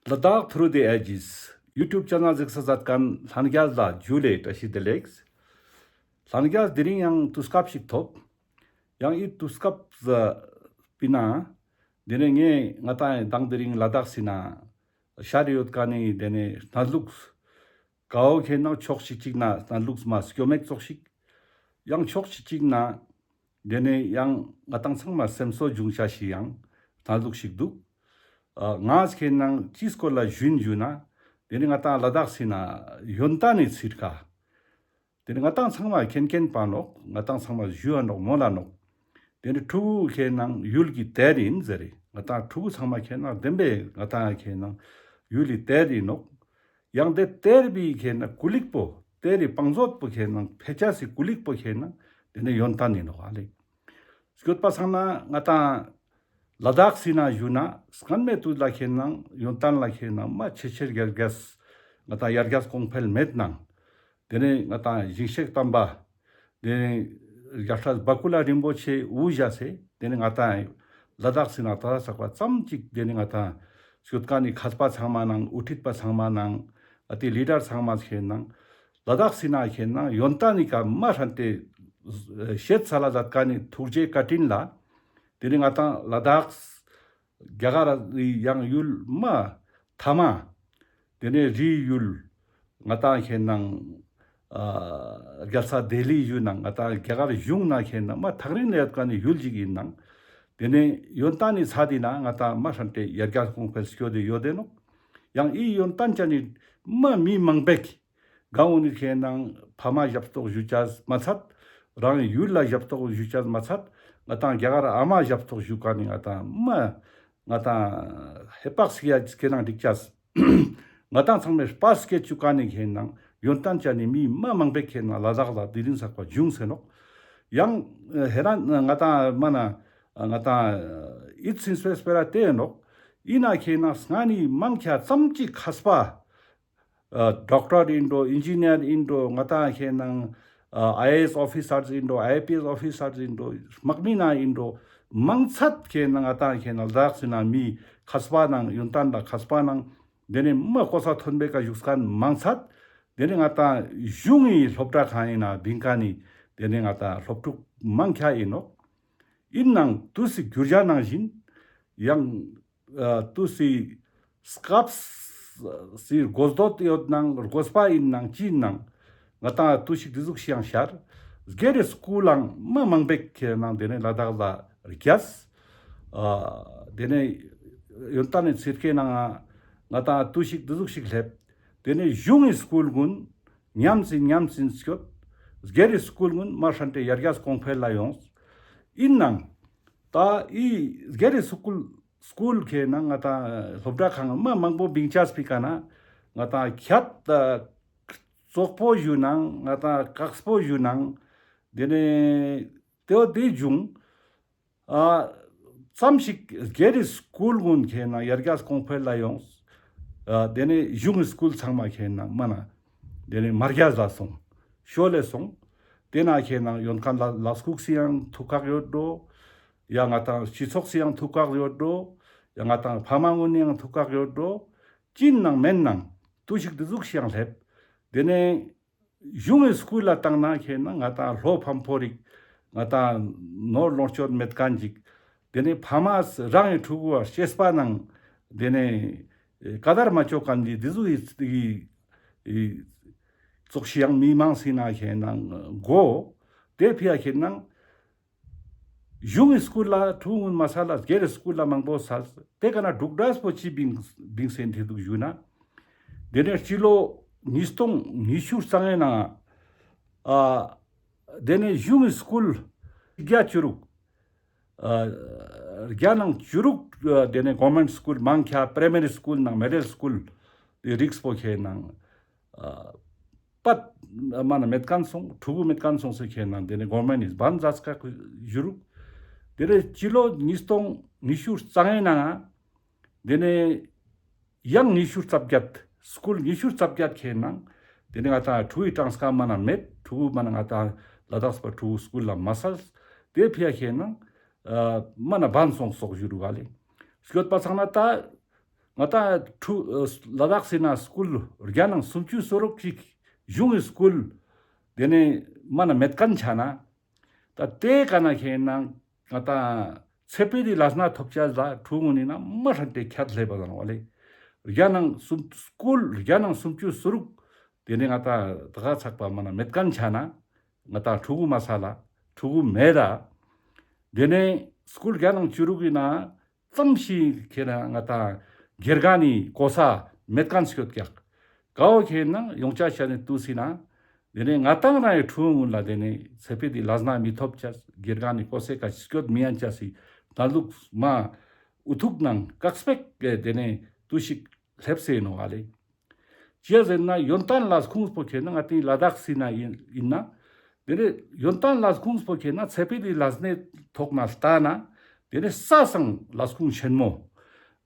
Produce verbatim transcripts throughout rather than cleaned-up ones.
Ladakh Through the Ages YouTube channel གཟིགས་ས་མཛད་མཁན་ལྷན་རྒྱས་ལ་ཇུ་ལེ་བཀྲ་ཤིས་བདེ་ལེགས། ལྷན་རྒྱས་དེ་རིང་ཡང་དུས་སྐབས་ཤིག་ཐོབ། ཡང་འི་དུས་སྐབས་པི་ན་དེ་ནས་ངས་ང་ཏང་དང་དེ་རིང་ལ་དྭགས་སི་ན་ཤར་ཡོད་མཁན་ནི་དེ་ནས་གནས་ལུགས་གའོ་ཁེ་ནང་ཕྱོགས་གཅིག་གཅིག་ན་གནས་ལུགས་མ་སྐྱོ་མེད་ཙོགས་ཤིག། ཡང་ཕྱོགས་གཅིག་གཅིག་ན་དེ་ནས་ཡང་ང་ཏང་ཚང་མ་སེམས་གསོ་འབྱུང་ཆ་ཞིག་ཡང་གནས་ལུགས་ཤིག་འདུག། ཨ་ང་ཁེ་ནང་ཅིའི་སྐོར་ལ་ཞུན་ཞུ་ན་དེ་ནས་ང་ཏང་ལ་དྭགས་སི་ན་ཡོན་ཏན་ནི་ཚིར་ཀ། དེ་ནས་ང་ཏང་ཚང་མ་མཁྱེན་མཁྱེན་པ་ནོག། ང་ཏང་ཚང་མ་ཞུ་ཡ་ནོག་མོལ་ལ་ནོག། དེ་ནས་ཕྲུ་གུ་ཁེ་ནང་ཡུལ་གྱི་གཏེར་ཡིན་ཟེར་རེ། ང་ཏང་ཕྲུ་གུ་ཚང་མ་ཁེ་ནང་བདེན་པའི་ང་ཏང་ཁེ་ནང་ཡུལ་གྱི་གཏེར་ཡིན་ནོག། ཡང་དེ་གཏེར་བི་ཁེ་ནང་ཀུ་ལིག་པོ་གཏེར་རི་བང་མཛོད་པོ་ཁེ་ནང་ཕེ་ཆ་སི་ཀུ་ལིག་པོ་ཁེ་ནང་དེ་ནས་ཡོན་ཏན་ཡིན་ནོག་ཨ་ལེ། སྐྱོད་པ་སང་ན་ང་ཏང་ལ་དྭགས་སི་ན་ཞུ་ན་སྔན་མེ་དུས་ལ་ཁེ་ནང་ཡོན་ཏན་ལ་ཁེ་ནང་མ་ཆེ་ཆེར་ཡར་རྒྱས་ང་ཏང་ཡར་རྒྱས་གོང་འཕེལ་མེད་ནང་། དེ་ནས་ང་ཏང་ཞིང་གཤེགས་དམ་པ། དེ་ནས་རྒྱལ་སྲས་བ་ཀུ་ལ་རིན་པོ་ཆེ་དབུ་བཞག་སེ་དེ་ནས་ང་ཏང་ལ་དྭགས་སི་ན་ད་ར་ཚག་པ་ཙམ་ཅིག་དེ་ནས་ང་ཏང་སྐྱོད་མཁན་ནི་མཁས་པ་ཚང་མ་ནང་དབུ་ཁྲིད་པ་ཚང་མ་ནང་ཨ་ཏི་ལི་ཌར་ཚང་མ་ཁེ་ནང་ལ་དྭགས་སི་ན་ཁེ་ནང་ཡོན་ཏན་ནི་ཀ་མ་ཧྲན་ཏེ་ཤེད་ཚ་ལ་ལ་དཀའ་ནི་ཐུགས་རྗེ་བཀའ་དྲིན་ལ། དེ་ནས་ང་ཏང་ལ་དྭགས་རྒྱ་གར་རི་ཡང་ཡུལ་མ་ཐ་མ། དེ་ནས་རིའི་ཡུལ་ང་ཏང་ཁེ་ནང་ཨ་རྒྱལ་ས་ལྡི་ལི་ཡུལ་ནང་ང་ཏང་རྒྱ་གར་གཞུང་ན་ཁེ་ནང་མ་ཐག་རིང་ལ་ཡོད་མཁན་ནི་ཡུལ་ཅིག་ཡིན་ནང་། དེ་ནས་ཡོན་ཏན་ནི་ཚ་དི་ན་ང་ཏང་མ་ཧྲན་ཏེ་ཡར་རྒྱས་གོང་འཕེལ་སྐྱོད་དེ་ཡོད་དེ་ནོག། ཡང་འི་ཡོན་ཏན་ཅན་ནི་མ་མི་མང་པེག་གང་འོ་ནི་ཁེ་ནང་ཕ་མ་ཞབས་ཏོག་ཞུ་ཅས་མ་ཚད། རང་ཡུལ་ལ་ཞབས་ཏོག་ཞུ་ཅས་མ་ཚད། ང་ཏང་རྒྱ་གར་ཨ་མ་ཞབས་ཏོག་ཞུ་མཁན་ནི་ང་ཏང་མ་ང་ཏང་ཧེ་པག་སི་ཡ་ཁེ་ནང་འགྲིག་ཅས། ང་ཏང་ཚང་མས་སྤ་སྐད་ཅུ་མཁན་ནི་ཁེ་ནང་ཡོན་ཏན་ཅན་ནི་མི་མ་མང་པེག་ཁེ་ནང་ལ་དྭགས་ལ་དེ་རིང་ཚག་པ་བྱུང་སེ་ནོག། ཡང་ཧེ་རན་ང་ཏང་མ་ན་ང་ཏང་ཨིད་སིན་སྤེ་སྤེ་ར་ཏེ་ནོག། ཨིན་ན་ཁེ་ནང་སྔ་ནི་མང་ཁྱ་ཙམ་ཅིག་མཁས་པ། ཨ་ཌོག་ཊར་ཨིན་འགྲོ། ཨིན་ཇི་ནི་ཡར་ཨིན་འགྲོ། ང་ཏང་ཁེ་ནང་ཨ་ཨའི་ཨེ་ཨེས་ཨོ་ཕི་སར་ཨིན་འགྲོ། ཨའི་པི་ཨེས་ཨོ་ཕི་སར་ཨིན་འགྲོ། དམག་མི་ནང་ཨིན་འགྲོ། མང་ཚད་ཁེ་ནང་ང་ཏང་ཁེ་ནང་ལ་དྭགས་སི་ན་མི་མཁས་པ་ནང་ཡོན་ཏན་ལ་མཁས་པ་ནང་དེ་ནས་མ་གོ་ས་ཐོན་པའི་ཀ་བཞུགས་མཁན་མང་ཚད། དེ་ནས་ང་ཏང་གཞུང་ངི་སློབ་གྲྭ་ཁང་ཡིན་ན་བིང་ཀ་ནི་དེ་ནས་ང་ཏང་སློབ་ཕྲུག་མང་ཁྱ་ཡིན་ནོག། ཨིན་ནང་དུས་སི་འགྱུར་བ་ནང་བཞིན་ཡང་ཨ་དུས་སི་སྐབས་སི་དགོས་འདོད་ཡོད་ནང་དགོས་པ་ཡིན་ནང་ཅི་ཡིན་ནང་ང་ཏང་དུས་ཤིག་དེ་ཟུག་ཤིག་ཡང་ཤར། སྒེར་རི་སྐུལ་ལང་མ་མང་པེག་ཁེ་ནང་དེ་ནས་ལ་དྭགས་ལ་རྒྱས། ཨ་དེ་ནས་ཡོན་ཏན་ནི་ཚིར་ཁེ་ནང་ང་ཏང་དུས་ཤིག་དེ་ཟུག་ཤིག་སླེབས། དེ་ནས་གཞུང་ངི་སྐུལ་ཀུན་ཉམས་སིན་ཉམས་སིན་སྐྱོད། སྒེར་རི་སྐུལ་ཀུན་མ་ཧྲན་ཏེ་ཡར་རྒྱས་གོང་འཕེལ་ལ་ཡོངས། ཨིན་ནང་ད་འི་སྒེར་རི་སྐུལ་སྐུལ་ཁེ་ནང་ང་ཏང་སློབ་གྲྭ་ཁང་མ་མང་པོ་བིང་ཅས་པི་ཀ་ན་ང་ཏང་ཁྱད་ཙོག་པོ་ཞུ་ནང་ང་ཏང་ཀགས་པོ་ཞུ་ནང་དེ་ནས་ཏེའོ་དེ་བྱུང་། ཨ་ཙམ་ཞིག་སྒེར་རི་སྐུལ་ཀུན་ཁེ་ནང་ཡར་རྒྱས་གོང་འཕེལ་ལ་ཡོངས། ཨ་དེ་ནས་གཞུང་གི་སྐུལ་ཚང་མ་ཁེ་ནང་མ་ན་དེ་ནས་མ་རྒྱས་ལ་སོང་། ཤོ་ལེ་སོང་། དེ་ན་ཁེ་ནང་ཡོན་ཁན་ལ་ལ་སྐུགས་སི་ཡང་ཐུག་ཁག་ཡོད་འགྲོ། ཡང་ང་ཏང་སྤྱི་ཚོགས་སི་ཡང་ཐུག་ཁག་ཡོད་འགྲོ། ཡང་ང་ཏང་ཕ་མ་ངུན་ནི་ཡང་ཐུག་ཁག་ཡོད་འགྲོ། ཅི་ནང་མེན་ནང་དུས་ཤིག་དེ་ཟུག་ཤིག་ཡང་སླེབས། དེ་ནས་གཞུང་གི་སྐུལ་ལ་བཏང་ན་ཁེ་ན་ང་ཏང་ལྷོ་ཕམ་པོ་རིག་ང་ཏང་ནོར་ལོངས་སྤྱོད་མེད་མཁན་ཅིག། དེ་ནས་ཕ་མ་རང་གི་ཕྲུ་གུ་བ་སྐྱེས་པ་ནང་དེ་ནས་ཀ་དར་མ་ཅོ་མཁན་ཅིག་དེ་ཟུག་གི་ཙོགས་ཤིག་ཡང་མི་མང་སྲིད་ན་ཁེ་ན་གོ། དེ་ཕི་ཡ་ཁེ་ན་གཞུང་གི་སྐུལ་ལ་ཕྲུ་གུ་མ་སལ་ལ་སྒེར་གྱི་སྐུལ་ལ་མང་པོ་སལ། དེ་ཀ་ན་འབྲུག་སྒྲ་པོ་ཅི་བིང་བིང་སེན་ཐེ་འདུག་ཞུ་ན། དེ་ནས་སྤྱི་ལོ་ཉིས་སྟོང་ཉི་ཤུ་རྩ་ལྔའི་ནང་ཨ་དེ་ནས་གཞུང་གི་སྐུལ་བརྒྱ་བཅུ་དྲུག། ཨ་བརྒྱ་ནང་བཅུ་དྲུག་ཨ་དེ་ནས་གོ་ཝར་མེན་ཊི་སྐུལ་མང་ཁྱ་པྲའི་མ་རི་སྐུལ་ནང་མི་ཌལ་སྐུལ་དེ་རིགས་པོ་ཁེ་ནང་ཨ་པད་མ་ན་མེད་མཁན་སོང་། ཕྲུ་གུ་མེད་མཁན་སོང་སེ་ཁེ་ནང་དེ་ནས་གོ་ཝར་མེན་ཊི་ནི་བན་ཛ་ཀ་ཞུ་རུག། དེ་ནས་སྤྱི་ལོ་ཉིས་སྟོང་ཉི་ཤུ་རྩ་ལྔའི་ནང་དེ་ནས་ཡང་ཉི་ཤུ་རྩ་བརྒྱད། སྐུལ་ཉི་ཤུ་རྩ་བརྒྱད་ཁེ་ནང་དེ་ནས་ང་ཏང་ཕྲུ་གུའི་གྲངས་ཀ་མ་ན་མེད། ཕྲུ་གུ་མ་ན་ང་ཏང་ལ་དྭགས་པ་ཕྲུ་གུ་སྐུལ་ལ་མ་སལ། དེ་ཕི་ཡ་ཁེ་ནང་ཨ་མ་ན་བན་སོང་སོག་ཞུ་རུག་ག་ལེ། སྐྱོད་པ་ཚང་ན་ད་ ང་ཏང་ཕྲུ་ལ་དྭགས་སི་ནང་སྐུལ་བརྒྱ་ནང་སུམ་ཅུ་སོ་དྲུག་ཅིག་གཞུང་གི་སྐུལ་དེ་ནས་མ་ན་མེད་མཁན་ཆ་ན། ད་དེ་ཀ་ན་ཁེ་ནང་ང་ཏང་ཚེ་འཕེལ་ལི་ལས་སྣ་ཐོབ་ཅེས་ལ་ཕྲུ་གུ་ནི་ན་མ་ཧྲན་ཏེ་ཁྱད་ལས་པ་དང་བ་ལེ། བརྒྱ་ནང་སུམ་སྐུལ་བརྒྱ་ནང་སུམ་ཅུ་སོ་དྲུག་དེ་ནས་ང་ཏང་ད་ག་ཚགས་པ་མ་ན་མེད་མཁན་ཆ་ན། ང་ཏང་ཕྲུ་གུ་མ་ས་ལ་ཕྲུ་གུ་མེད་ད། དེ་ནས་སྐུལ་བརྒྱ་ནང་བཅུ་དྲུག་གི་ནང་ཙམ་ཞིག་ཁེ་ན་ང་ཏང་དགེ་རྒན་ནི་གོ་ས་མེད་མཁན་སྐྱོད་ཀྱག། ཀ་བོ་ཁེ་ན་ཡོང་ཆ་ཆ་ནས་ཏུས་སི་ན། དེ་ནས་ང་ཏང་རང་ཡི་ཕྲུ་གུ་ལ་དེ་ནས་ཚེ་འཕེལ་ལི་ལས་སྣ་མི་ཐོབ་ཅེས་དགེ་རྒན་ནི་གོ་སའི་ཀ་སྐྱོད་མི་ཡན་ཆ་སི་ད་ལུགས་མ་འུ་ཐུག་ནང་བཀག་སྤེག་གི་དེ་ནས་ཏུས་ཤིག་སླེབས་སེ་ནོག་ཨ་ལེ། ཅི་ཡ་ཟེར་ན་ཡོན་ཏན་ལས་ཁུངས་པོ་ཁེ་ན་ང་ཏི་ལ་དྭགས་སི་ན་ཡིན་ཡིན་ན། དེ་ནས་ཡོན་ཏན་ལས་ཁུངས་པོ་ཁེ་ན་ཚེ་འཕེལ་ལི་ལས་སྣའི་ཐོག་ན་ལྟ་ན། དེ་ནས་ས་སང་ལས་ཁུངས་ཆེན་མོ།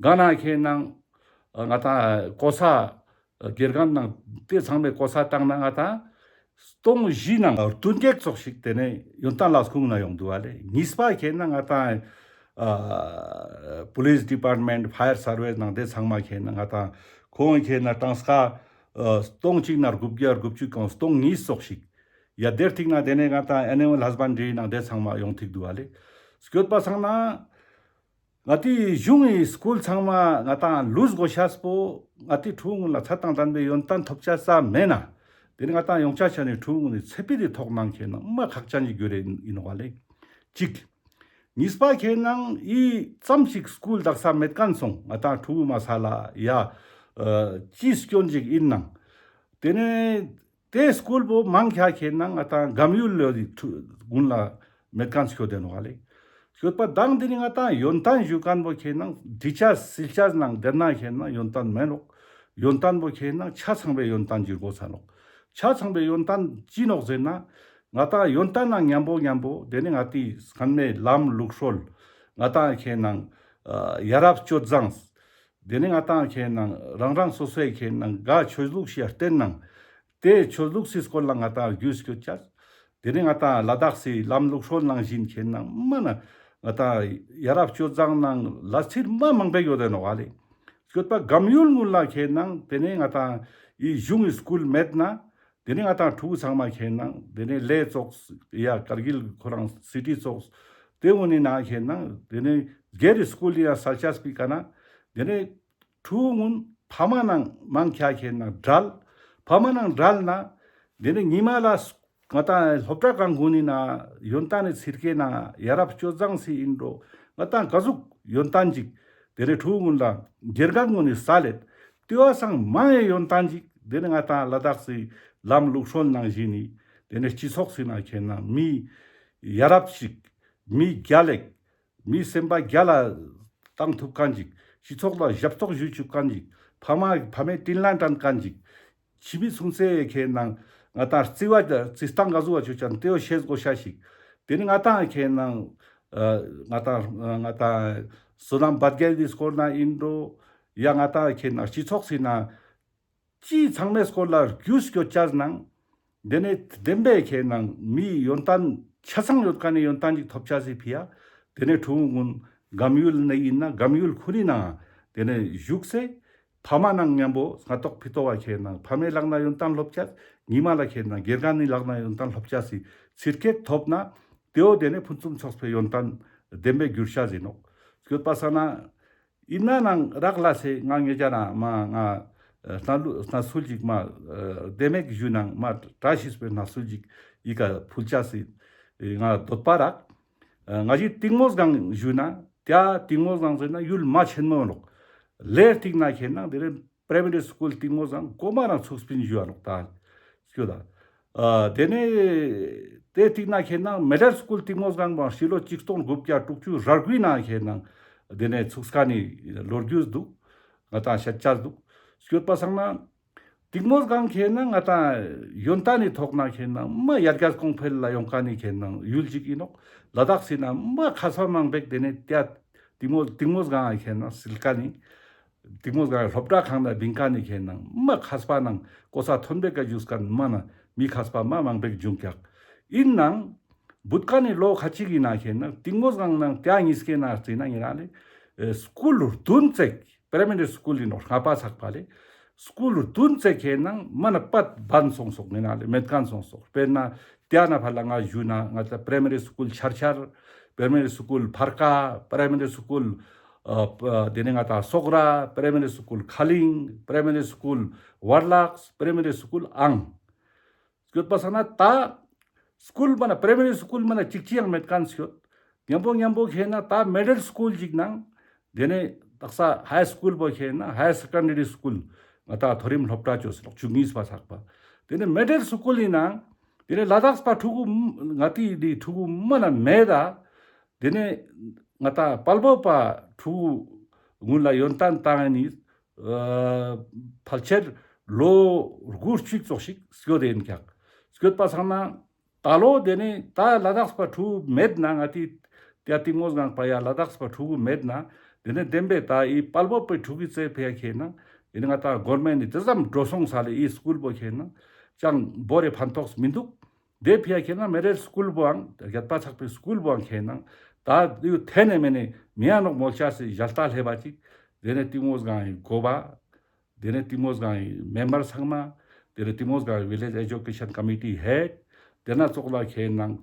ག་ན་ཁེ་ན་ང་ཏང་གོ་ས་དགེ་རྒན་ནང་དེ་ཚང་མའི་གོ་ས་བཏང་ན་ང་ཏང་སྟོང་བཞི་ནང་བདུན་བརྒྱ་ཙོགས་ཤིག་དེ་ནས་ཡོན་ཏན་ལས་ཁུངས་ན་ཡོང་འདུག་ཨ་ལེ། གཉིས་པ་ཁེ་ན་ང་ཏང་ཨ་པུ་ལིས་ཌི་པཱར་མེན་ཊ་ཕ་ཡར་སར་ཝིས་ནང་དེ་ཚང་མ་ཁེ་ན་ང་ཏང་ཁོང་ཁེ་ན་གྲངས་ཀ་ཨ་སྟོང་གཅིག་ནང་དགུ་བརྒྱ་དགུ་བཅུ་གང་སྟོང་གཉིས་ཙོགས་ཤིག། ཡ་དེར་ཐིག་ན་དེ་ནས་ང་ཏང་ཨེ་ནི་མལ་ཧས་བན་ཌི་རི་ནང་དེ་ཚང་མ་ཡོང་ཐིག་འདུག་ཨ་ལེ། སྐྱོད་པ་སང་ན། ང་ཏི་གཞུང་གི་སྐུལ་ཚང་མ་ང་ཏང་ལུས་དགོས་ཤེས་པོ་ང་ཏི་ཕྲུ་གུ་ལ་ཚད་དང་ལྡན་པའི་ཡོན་ཏན་ཐོབ་ཆ་ས་མེད་ན། དེ་ནི་ང་ཏང་ཡོང་ཆ་ཆ་ནི་ཕྲུ་གུ་ནི་ཚེ་འཕེལ་ལི་ཐོག་ནང་ཁེ་ན་མ་ཁག་ཅན་གྱི་རྒྱུ་རེ་ཡིན་ནོག་ཨ་ལེ། གཅིག། གཉིས་པ་ཁེ་ན་ཨི་ཙམ་ཞིག་སྐུལ་དག་ས་མེད་མཁན་སོང་ང་ཏང་ཕྲུ་གུ་མ་ས་ལ་ཡ་ཨ་ཅི་སྐྱོན་ཅིག་ཡིན་ནང་། དེ་ནས་དེ་སྐུལ་པོ་མང་ཆེ་ཁེ་ན་ང་ཏང་གམ་ཡུལ་ལོ་དི་ཕྲུ་གུན་ལ་མེད་མཁན་སྐྱོད་དེ་ནོག་ཨ་ལེ། སྐྱོད་པ་དང་དེ་ནི་ང་ཏང་ཡོན་ཏན་ཞུ་མཁན་པོ་ཁེ་ན་འདྲི་ཆ་སིལ་ཆ་ནང་དེ་ན་ཁེ་ན་ཡོན་ཏན་མེད་ནོག། ཡོན་ཏན་པོ་ཁེ་ན་ཆ་ཚང་པའི་ཡོན་ཏན་ཞུ་དགོས་ས་ནོག། ཆ་ཚང་པའི་ཡོན་ཏན་ཅི་ནོག་ཟེར་ན། ང་ཏང་ཡོན་ཏན་ནང་མཉམ་པོ་མཉམ་པོ་དེ་ནི་ང་ཏི་སྔན་མའི་ལམ་ལུགས་སྲོལ། ང་ཏང་ཁེ་ན་ཨ་ཡ་རབས་སྤྱོད་བཟང་། དེ་ནས་ང་ཏང་ཁེ་ན་རང་རང་སོ་སོའི་ཁེ་ན་ག་ཆོས་ལུགས་ཤིག་བརྟེན་ནང་། དེ་ཆོས་ལུགས་སི་སྐོར་ལ་ང་ཏང་རྒྱུས་སྐྱོད་ཆ། དེ་ནས་ང་ཏང་ལ་དྭགས་སི་ལམ་ལུགས་སྲོལ་ནང་བཞིན་ཁེ་ན་མ་ན་ང་ཏང་ཡ་རབས་སྤྱོད་བཟང་ནང་ལ་ཚིར་མ་མང་པོ་ཡོད་དེ་ནོག་ཨ་ལེ། སྐྱོད་པ་གམ་ཡུལ་ངུན་ལ་ཁེ་ན་དེ་ནས་ང་ཏང་ཨི་གཞུང་གི་སྐུལ་མེད་ན། དེ་ནས་ང་ཏང་ཕྲུ་གུ་ཚང་མ་ཁེ་ན་དེ་ནས་ལེ་ཙོགས་ཡ་ཀར་གིལ་ཁོ་རང་སི་ཊི་ཙོགས་དེ་འུ་ནི་ན་ཁེ་ན་དེ་ནས་སྒེར་རི་སྐུལ་ཡ་སལ་ཆས་པི་ཀ་ན་དེ་ནས་ཕྲུ་གུ་ངུན་ཕ་མ་ནང་མང་ཆེ་ཁེ་ན་བྲལ། ཕ་མ་ནང་བྲལ་ན་དེ་ནས་ཉི་མ་ལ་ང་ཏང་སློབ་གྲྭ་གང་གུན་ནི་ན་ཡོན་ཏན་ནི་ཚིར་ཀེ་ན་ཡ་རབས་སྤྱོད་བཟང་སི་ཨིན་འགྲོ། ང་ཏང་ག་ཟུག་ཡོན་ཏན་ཅིག་དེ་ནས་ཕྲུ་གུ་ངུན་ལ་དགེ་རྒན་ངུན་ནི་ས་ལེད། དེ་བ་སང་མང་ཡེ་ཡོན་ཏན་ཅིག་དེ་ནས་ང་ཏང་ལ་དྭགས་སི་ལམ་ལུགས་སྲོལ་ནང་བཞིན་ནི་དེ་ནས་སྤྱི་ཚོགས་སི་ནང་ཁེ་ན་མི་ཡ་རབས་ཤིག་མི་རྒྱལ་ལེགས་མི་སེམས་པ་རྒྱལ་ལ་བཏང་ཐུབ་མཁན་ཅིག་སྤྱི་ཚོགས་ལ་ཞབས་ཏོག་ཞུ་ཆུག་མཁན་ཅིག་ཕ་མ་ཕ་མའི་དྲིན་ལན་དྲན་མཁན་ཅིག་ཕྱི་མི་སུང་སེ་ཁེ་ན་ང་ཏང་རྩི་བ་རྩི་སྟངས་ག་ཟུག་བ་ཆུ་ཅན་དེ་བོ་ཤེས་དགོས་ཤ་ཞིག་དེ་ནི་ང་ཏང་ཁེ་ན་ཨ་ང་ཏང་ང་ཏང་བསོད་ནམས་བར་བརྒལ་གྱི་སྐོར་ན་ཨིན་འགྲོ། ཡ་ང་ཏང་ཁེ་ན་སྤྱི་ཚོགས་སི་ན་ཅི་ཚང་མའི་སྐོར་ལ་རྒྱུས་སྐྱོད་ཆ་ནང་། དེ་ནས་བདེན་པའི་ཁེ་ན་མི་ཡོན་ཏན་ཆ་ཚང་ཡོད་མཁན་ནི་ཡོན་ཏན་ཅིག་ཐོབ་ཆ་སི་ཕི་ཡ། དེ་ནས་ཕྲུ་གུ་ངུན་གམ་ཡུལ་ནས་ཨིན་ན་གམ་ཡུལ་ཁུ་རི་ནང་དེ་ནས་བཞུགས་སེ་ཕ་མ་ནང་མཉམ་པོ་སྔ་ཏོག་ཕི་ཏོག་བ་ཁེ་ན་ཕ་མའི་ལག་ན་ཡོན་ཏན་སློབ་ཆ་ཉི་མ་ལ་ཁེ་ན་དགེ་རྒན་ནི་ལག་ན་ཡོན་ཏན་སློབ་ཆ་སི་ཚིར་ཀེ་ཐོབ་ན་དེ་བོ་དེ་ནས་ཕུན་སུམ་ཚོགས་པའི་ཡོན་ཏན་བདེན་པའི་འགྱུར་ཤ་ཟིན་ནོག། སྐྱོད་པ་ས་ན། ཨིན་ན་ནང་རག་ལ་སེ་ང་ངེ་ཅ་ན་མ་ང་ཨ་སྣ་ལུ་སྣ་སུལ་ཅིག་མ་ཨ་བདེ་མེད་ཞུ་ནང་མ་བཀྲ་ཤིས་པའི་སྣ་སུལ་ཅིག་ཨི་ཀ་ཕུལ་ཆ་སི་ཨེ་ང་འདོད་པ་རག། ཨ་ང་ཞིག་གཏིང་མོ་སྒང་ཞུ་ན་ཏེ་གཏིང་མོ་སྒང་ཟེར་ན་ཡུལ་མ་ཆེན་མོ་ནོག། ལེར་ཐིག་ན་ཁེ་ན་དེ་རེ་པྲའི་མ་རི་སྐུལ་གཏིང་མོ་སྒང་གོ་མ་རང་ཚུགས་པིན་ཞུ་བ་ནོག་ད། སྐྱོད་ད། ཨ་དེ་ནས་དེ་ཐིག་ན་ཁེ་ན་མི་ཌལ་སྐུལ་གཏིང་མོ་སྒང་མ་ཕྱི་ལོ་ཆིག་སྟོང་དགུ་བརྒྱ་དྲུག་ཅུ་རེ་དགུའི་ནང་ཁེ་ན་དེ་ནས་ཚུགས་ཀ་ནི་ལོ་རྒྱུས་འདུག། ང་ཏང་ཤད་ཆ་འདུག། སྐྱོད་པ་སང་ན་གཏིང་མོ་སྒང་ཁེ་ན་ང་ཏང་ཡོན་ཏན་ནི་ཐོག་ན་ཁེ་ན་མ་ཡར་རྒྱས་གོང་འཕེལ་ལ་ཡོང་ཀ་ནི་ཁེ་ན་ཡུལ་ཅིག་ཨིན་ནོག། ལ་དྭགས་སི་ན་མ་མཁས་པ་མང་པོ་དེ་ནས་ཏེ་གཏིང་མོ་གཏིང་མོ་སྒང་ཁེ་ན་སིལ་ཀ་ནི། གཏིང་མོ་སྒང་སློབ་གྲྭ་ཁང་ན་བིང་ཀ་ནི་ཁེ་ན་མ་མཁས་པ་ནང་གོ་ས་ཐོན་པའི་ཀ་ཞུས་ཀ་མ་ན་མི་མཁས་པ་མ་མང་པོ་བྱུང་ཀྱག། ཨིན་ནང་བུད་ཀ་ནི་ལོ་ཁ་ཅིག་ཨིན་ན་ཁེ་ན་གཏིང་མོ་སྒང་ནང་ཏེ་ཉིས་ཀེ་ན་རྩི་ན་ཉེ་རང་ལེ་ཨེ་སྐུལ་བདུན་བརྩེགས། པྲའི་མ་རི་སྐུལ་ཨིན་ནོག་ལྔ་པ་ཚག་པ་ལེ། སྐུལ་རྡུན་ཙེ་ཁེ་ནང་མ་ན་པད་བན་སོང་སོག་ངེ་ན་ལེ་མེད་ཁན་སོང་སོག་དཔེར་ན་ཏེ་ན་ཕར་ལ་ང་ཞུ་ན་ང་ད་པྲའི་མ་རི་སྐུལ་ཆར་ཆར། པྲའི་མ་རི་སྐུལ་ཕར་ཀ། པྲའི་མ་རི་སྐུལ་ཨ་ཏེ་ནེ་ང་ད་སོག་ར། པྲའི་མ་རི་སྐུལ་ཁ་ལིང་། པྲའི་མ་རི་སྐུལ་བར་ལག། པྲའི་མ་རི་སྐུལ་ཨང་། སྐྱོད་པ་སང་ན་ད་སྐུལ་མ་ན་པྲའི་མ་རི་སྐུལ་མ་ན་ཅིག་ཅི་ཡང་མེད་ཁན་སྐྱོད། ཉམ་པོ་ཉམ་པོ་ཁེ་ན་ད་མི་ཌལ་སྐུལ་ཅིག་ནང་ཏེ་ནེ་དག་ས་ཧའི་སྐུལ་བོ་ཁེ་ན་ཧའི་སེ་ཀན་ཌ་རི་སྐུལ་ང་ད་མཐོ་རིམ་སློབ་གྲྭ་ཅོས་ལོག་བཅུ་གཉིས་པ་ཚག་པ། ཏེ་ནེ་མི་ཌལ་སྐུལ་ཨིན་ནང་ཏེ་ནེ་ལ་དྭགས་པ་ཕྲུ་གུ་ང་ཏི་འི་ཕྲུ་གུ་མ་ན་མེད་ད། ཏེ་ནེ་ང་ད་དཔལ་བོ་པ་ཕྲུ་གུ་ངུན་ལ་ཡོན་ཏན་ཏང་ནི་ཨ་ཕལ་ཆེར་ལོ་དགུ་བཅུ་ཙོགས་ཤིག་སྐྱོད་དེ་ཨིན་ཀྱག་སྐྱོད་པ་སང་ན་ད་ལོ་ཏེ་ནེ་ད་ལ་དྭགས་པ་ཕྲུ་གུ་མེད་ན་ང་ཏི་ཏེ་ཏིང་མོ་སྒང་པ་ཡ་ལ་དྭགས་པ་ཕྲུ་གུ་མེད་ན་ཏེ་ནེ་བདེན་པའི་ད་འི་དཔལ་བོ་པའི་ཕྲུ་གུའི་ཙེ་ཕི་ཡ་ཁེ་ན་ཏེ་ནེ་ང་ད་གོར་མེན་ཊི་ནི་ཏེ་ཙམ་འགྲོ་སོང་ས་ལེ་འི་སྐུལ་བོ་ཁེ་ན་ཅང་བོ་རེ་ཕན་ཐོགས་མི་འདུག་ཏེ་ཕི་ཡ་ཁེ་ན་མི་ཌལ་སྐུལ་བོའང་རྒྱད་པ་ཚག་པའི་སྐུལ་བོའང་ཁེ་ན་ད་འི་ཐེ་ནེ་མེ་ནེ་མི་ཡ་ནོག་མོལ་ཆ་སི་ཞལ་ལྟ་ལྷེ་བ་ཅིག་ཏེ་ནེ་ཏིང་མོ་སྒང་འི་གོ་བ། ཏེ་ནེ་ཏིང་མོ་སྒང་འི་མེམ་བར་ཚང་མ། ཏེ་ནེ་ཏིང་མོ་སྒང་འི་ཝི་ལེཇ་ཨེ་ཇུ་ཀེ་ཤན་ཀོ་མི་ཊི་ཧེཌ། ཏེ་ན་ཙོགས་ལ་ཁེ་ན་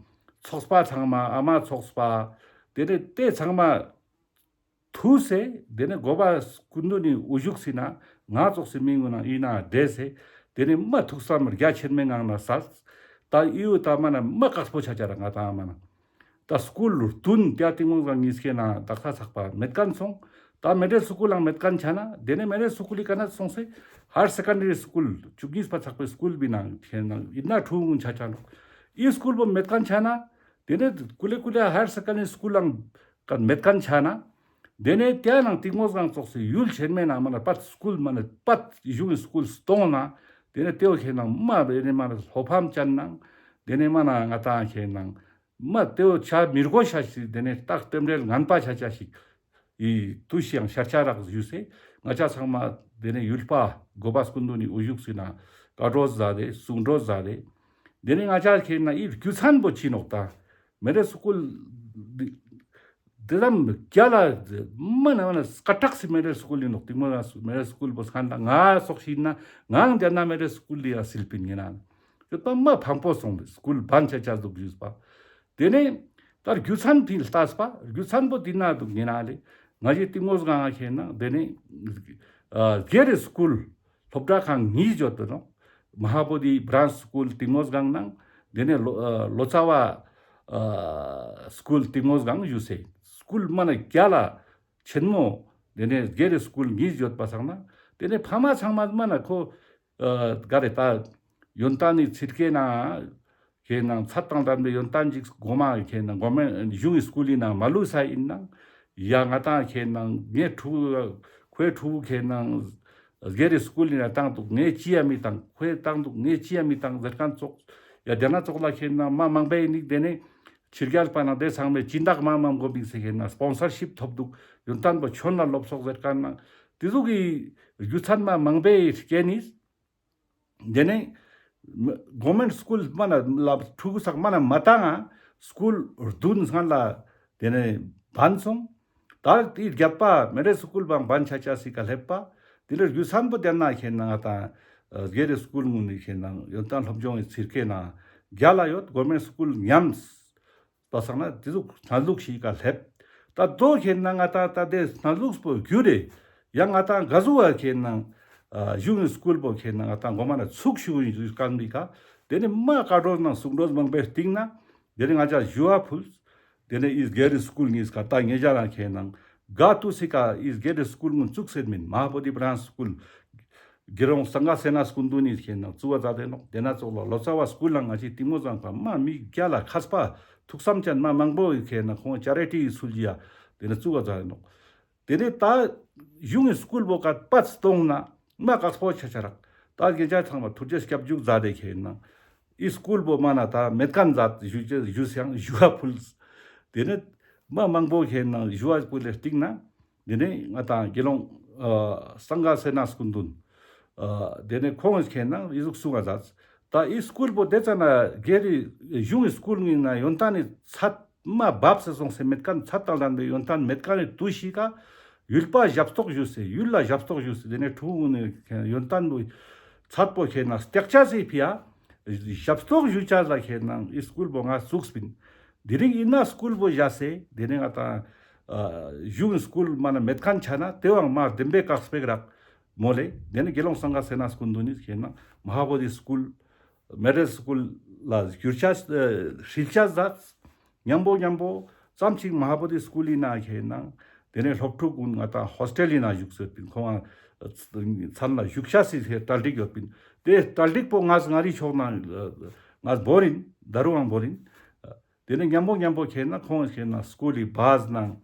ཚོགས་པ་ཚང་མ་ཨ་མ་ཚོགས་པ། ཏེ་ནེ་ཏེ་ཚང་མ་ཐུགས་སེ་ཏེ་ནེ་གོ་བ་སྐུ་མདུན་ནི་དབུ་བཞུགས་སི་ན་ང་ཙོགས་སི་མི་ངུན་ན་འི་ན་བསྡད་སེ་ཏེ་ནེ་མ་ཐུགས་བསམ་རྒྱ་ཆེན་མོའི་ངང་ན་སལ། ད་འི་བོ་ད་མ་ན་མ་དཀགས་པོ་ཆ་ཆ་ར་ང་ད་མ་ན། ད་སྐུལ་རྡུན་ཏེ་ཏིང་མོ་སྒང་ཉིས་ཀེ་ན་དག་ས་ཚག་པ་མེད་ཁན་སོང་། ད་མི་ཌལ་སྐུལ་ལའང་མེད་ཁན་ཆ་ན་ཏེ་ནེ་མི་ཌལ་སྐུལ་ལི་ཀ་ན་སོང་སེ་ཧའེར་སེ་ཀན་ཌ་རི་སྐུལ་བཅུ་གཉིས་པ་ཚག་པའི་སྐུལ་བི་ནང་ཁེ་ན་འི་ན་ཕྲུ་གུ་ཆ་ཆ་ནོག་འི་སྐུལ་བོ་མེད་ཁན་ཆ་ན་ཏེ་ནེ་ཀུ་ལེ་ཀུ་ལེ་ཧའེར་སེ་ཀན་ཌ་རི་སྐུལ་ལའང་ཀ་མེད་ཁན་ཆ་ན། ཏེ་ནེ་ཏེ་ནང་ཏིང་མོ་སྒང་ཙོགས་སི་ཡུལ་ཆེན་མོའི་ནང་མ་ན་པད་སྐུལ་མ་ན་པད་གཞུང་སྐུལ་སྟོང་ན་ཏེ་ནེ་ཏེ་བོ་ཁེ་ན་མ་བེ་ནེ་མ་ན་ལྷོ་ཕམ་ཅན་ནང་ཏེ་ནེ་མ་ན་ང་ཏང་ཁེ་ན་མ་ཏེ་བོ་ཆ་མི་དགོས་ཤ་ཞིག་ཏེ་ནེ་རྟགས་རྟེན་འབྲེལ་ངན་པ་ཆ་ཆ་ཞིག་འི་ཏུས་ཤིའང་ཤར་ཆ་རག་ཞུས་སེ་ང་ཅག་ཚང་མ་ཏེ་ནེ་ཡུལ་པ་གོ་བ་སྐུ་མདུན་ནི་དབུ་བཞུགས་སི་ན་བཀའ་གྲོས་མཛད་དེ་གསུང་གྲོས་མཛད་དེ། ཏེ་ནེ་ང་ཅག་ཁེ་ན་འི་རྒྱུ་མཚན་པོ་ཅི་ནོག་ད། མི་ཌལ་སྐུལ་འི་ཏེ་ཙམ་རྒྱལ་ལ་མ་ན་མ་ན་སྐད་གྲགས་སི་མི་ཌལ་སྐུལ་ཨིན་ནོག་ཏིང་མོ་ན་མི་ཌལ་སྐུལ་བོ་སང་ད་ང་ཙོགས་ཤིག་ན་ངའང་ཏེ་ན་མི་ཌལ་སྐུལ་ལི་ཡ་སིལ་པིན་ཨིན་ན། ཡོད་པ་མ་ཕངས་པོ་སོང་སྐུལ་བན་ཆ་ཆ་འདུག་ཞུས་པ། ཏེ་ནེ་ད་རྒྱུ་མཚན་ཏེ་ལྟས་པ་རྒྱུ་མཚན་པོ་ཏེ་ན་འདུག་ཨིན་ན་ལེ། ང་ཞི་ཏིང་མོ་སྒང་ང་ཁེ་ན་ཏེ་ནེ་ཨ་སྒེར་རི་སྐུལ་སློབ་གྲྭ་ཁང་གཉིས་ཡོད་དོ་ནོག་མ་ཧཱ་བོ་དྷི་བྲཱན་ཆ་སྐུལ་ཏིང་མོ་སྒང་ནང་ཏེ་ནེ་ལོ་ཨ་ལོ་ཙཱ་བ་ཨ་སྐུལ་ཏིང་མོ་སྒང་ཞུས་སེ་སྐུལ་མ་ན་རྒྱལ་ལ་ཆེན་མོ་ཏེ་ནེ་སྒེར་རི་སྐུལ་གཉིས་ཡོད་པ་སང་ན་ཏེ་ནེ་ཕ་མ་ཚང་མ་མ་ན་ཁོ་ཨ་ག་རེ་ད་ཡོན་ཏན་ནི་ཚིར་ཁེ་ན་ཁེ་ན་ཚད་དང་ལྡན་པའི་ཡོན་ཏན་ཅིག་གོ་མ་ཁེ་ན་གོ་མེན་གཞུང་གི་སྐུལ་ལི་ནང་མ་ལུས་ས་ཨིན་ནང་ཡ་ང་ཏང་ཁེ་ན་ངའི་ཕྲུ་གུ་ཁོའི་ཕྲུ་གུ་ཁེ་ན་སྒེར་རི་སྐུལ་ལི་ནང་བཏང་འདུག་ངས་ཅི་ཡ་མི་བཏང་ཁོས་བཏང་འདུག་ངས་ཅི་ཡ་མི་བཏང་ཟེར་ཁན་ཙོགས་ཡ་ཏེ་ན་ཙོགས་ལ་ཁེ་ན་མ་མང་པོའི་ནིག་ཏེ་ནེ་ཕྱི་རྒྱལ་པ་ནང་ཏེ་ཚང་མས་སྦྱིན་བདག་མ་མང་པོ་མིག་སེ་ཁེ་ན་སྤོན་སར་ཤིབ་ཐོབ་འདུག་ཡོན་ཏན་པོ་ཁྱོན་ལ་ལོབས་སོག་ཟེར་ཁན་ནང་ཏེ་ཟུག་གི་རྒྱུ་མཚན་མ་མང་པོའི་རྐྱེན་ནི། ཏེ་ནེ་གོ་མེན་སྐུལ་མ་ན་ལ་ཕྲུ་གུ་ཚག་མ་ན་མ་བཏང་ང་སྐུལ་རྡུན་སྔན་ལ་ཏེ་ནེ་བན་སོང་། ད་ཏེ་རྒྱབ་པ་མི་ཌལ་སྐུལ་བང་བན་ཆ་ཆ་སི་ཀ་སླེབས་པ་ཏེ་ལ་རྒྱུ་མཚན་པོ་ཏེ་ན་ཁེ་ན་ང་ཏང་སྒེར་རི་སྐུལ་ངུན་ནི་ཁེ་ན་ཡོན་ཏན་སློབ་སྦྱོང་གི་ཚིར་ཁེ་ན་རྒྱལ་ལ་ཡོད་གོ་མེན་སྐུལ་ཉམས། པ་སང་ན་ཏེ་ཟུག་སྣ་ལུག་ཞིག་ག་སླེབས། ད་དོ་ཁེ་ན་ང་ཏང་ད་ཏེ་སྣ་ལུག་པོ་གྱུར་རེ། ཡང་ང་ཏང་ག་ཟུག་བ་ཁེ་ན་ཨ་གཞུང་གི་སྐུལ་པོ་ཁེ་ན་ང་ཏང་གོ་མ་ན་ཚུགས་ཞུ་ཡིན་ཟུག་སྐང་མི་ཀ། ཏེ་ནེ་མ་བཀའ་གྲོས་ནང་གསུང་གྲོས་མང་པོའི་སྟིང་ན། ཏེ་ནེ་ང་ཅག་ཞུ་བ་ཕུལ། ཏེ་ནེ་ཨི་སྒེར་རི་སྐུལ་གཉིས་ཀ་ད་ངེད་ཅག་རང་ཁེ་ན་ག་ཏུ་སི་ཀ་ཨི་སྒེར་རི་སྐུལ་ངུན་བཙུགས་སེ་མིན་མ་ཧཱ་བོ་དྷི་བྲཱན་ཆ་སྐུལ། དགེ་སློང་སངྒ་སེ་ན་སྐུ་མདུན་ནི་ཁེ་ན་བཙུགས་པ་མཛད་དེ་ནོག་ཏེ་ན་ཙོགས་ལ་ལོ་ཙཱ་བ་སྐུལ་ལ་ང་ཅི་ཏིང་མོ་སྒང་པ་མ་མི་རྒྱལ་ལ་མཁས་པ་ཐུགས་བསམ་ཅན་མ་མང་པོ་ཡི་ཁེ་ན་ཁོང་ཅེ་རི་ཊི་ཡི་ཚུལ་གྱི་ཡ་ཏེ་ནེ་བཙུགས་པ་མཛད་དེ་ནོག་ཏེ་ནེ་ད་གཞུང་གི་སྐུལ་བོ་ཀ་པད་སྟོང་ན་མ་དཀགས་པོ་ཆ་ཆ་རག་ད་ངེད་ཅག་ཚང་མ་ཐུགས་རྗེ་སྐྱབས་འཇུག་མཛད་དེ་ཁེ་ན་ཨི་སྐུལ་བོ་མ་ན་ད་མེད་ཁན་མཛད་ཞུ་ཞུ་ཞུ་ཡང་ཞུ་བ་ཕུལ། ཏེ་ནེ་མ་མང་པོ་ཁེ་ན་ཞུ་བ་ཕུལ་ལེ་སྟིང་ན། ཏེ་ནེ་ང་ཏང་དགེ་སློང་ཨ་སངྒ་སེ་ན་སྐུ་མདུན། ཨ་ཏེ་ནེ་ཁོང་ཁེ་ན་ཨི་ཟུག་གསུང་ང་མཛད། ད་ཨི་སྐུལ་བོ་ཏེ་ཙ་ན་སྒེར་རི་གཞུང་གི་སྐུལ་ངི་ན་ཡོན་ཏན་ནི་ཚད་མ་བབས་སེ་སོང་སེ་མེད་ཁན་ཚད་དང་ལྡན་པའི་ཡོན་ཏན་མེད་ཁན་ནི་དུས་ཤིག་ག། ཡུལ་པ་ཞབས་ཏོག་ཞུས་སེ་ཡུལ་ལ་ཞབས་ཏོག་ཞུས་སེ་དེ་ནས་ཕྲུ་གུ་ནི་ཡོན་ཏན་པོ་ཚད་པོ་ཁེ་ན་སྟེག་ཆ་སེ་ཕི་ཡ་ཞབས་ཏོག་ཞུ་ཆ་ལ་ཁེ་ན་ཨི་སྐུལ་པོ་ང་བཙུགས་པིན། དེ་རིང་ཨིན་ན་སྐུལ་པོ་བཞག་སེ་དེ་ནས་ང་ཏང་གཞུང་སྐུལ་མ་ན་མེད་མཁན་ཆ་ན་དེ་བའང་མ་བདེན་པའི་དཀག་སྤེག་རག་མོལ་ལེ། དེ་ནས་དགེ་སློང་སངྒ་སེ་ན་སྐུ་མདུན་ནི་ཁེ་ན་མ་ཧཱ་བོ་དྷི་སྐུལ་མོ་ཌེལ་སྐུལ་ལ་བསྒྱུར་ཆ་ཧྲིལ་ཆ་ཟ། མཉམ་པོ་མཉམ་པོ་ཙམ་ཅིག་མ་ཧཱ་བོ་དྷི་སྐུལ་ལི་ན་ཁེ་ན་དེ་ནས་སློབ་ཕྲུག་ཀུན་ང་ཏང་ཧོས་ཊེལ་ལི་ན་བཞུགས་སེ་ཡོད་པིན། ཁོང་ཚན་ལ་བཞུགས་ཆ་སི་ཧེ་གྲ་སྒྲིག་ཡོད་པིན། དེ་གྲ་སྒྲིག་པོ་ང་ང་རི་ཕྱོགས་ན་ང་བོར་ཨིན། ད་རུང་ཡང་བོར་ཨིན། དེ་ནས་མཉམ་པོ་མཉམ་པོ་ཁེ་ན་ཁོང་ཁེ་ན་སྐུལ་ལི་བཱས་ནང་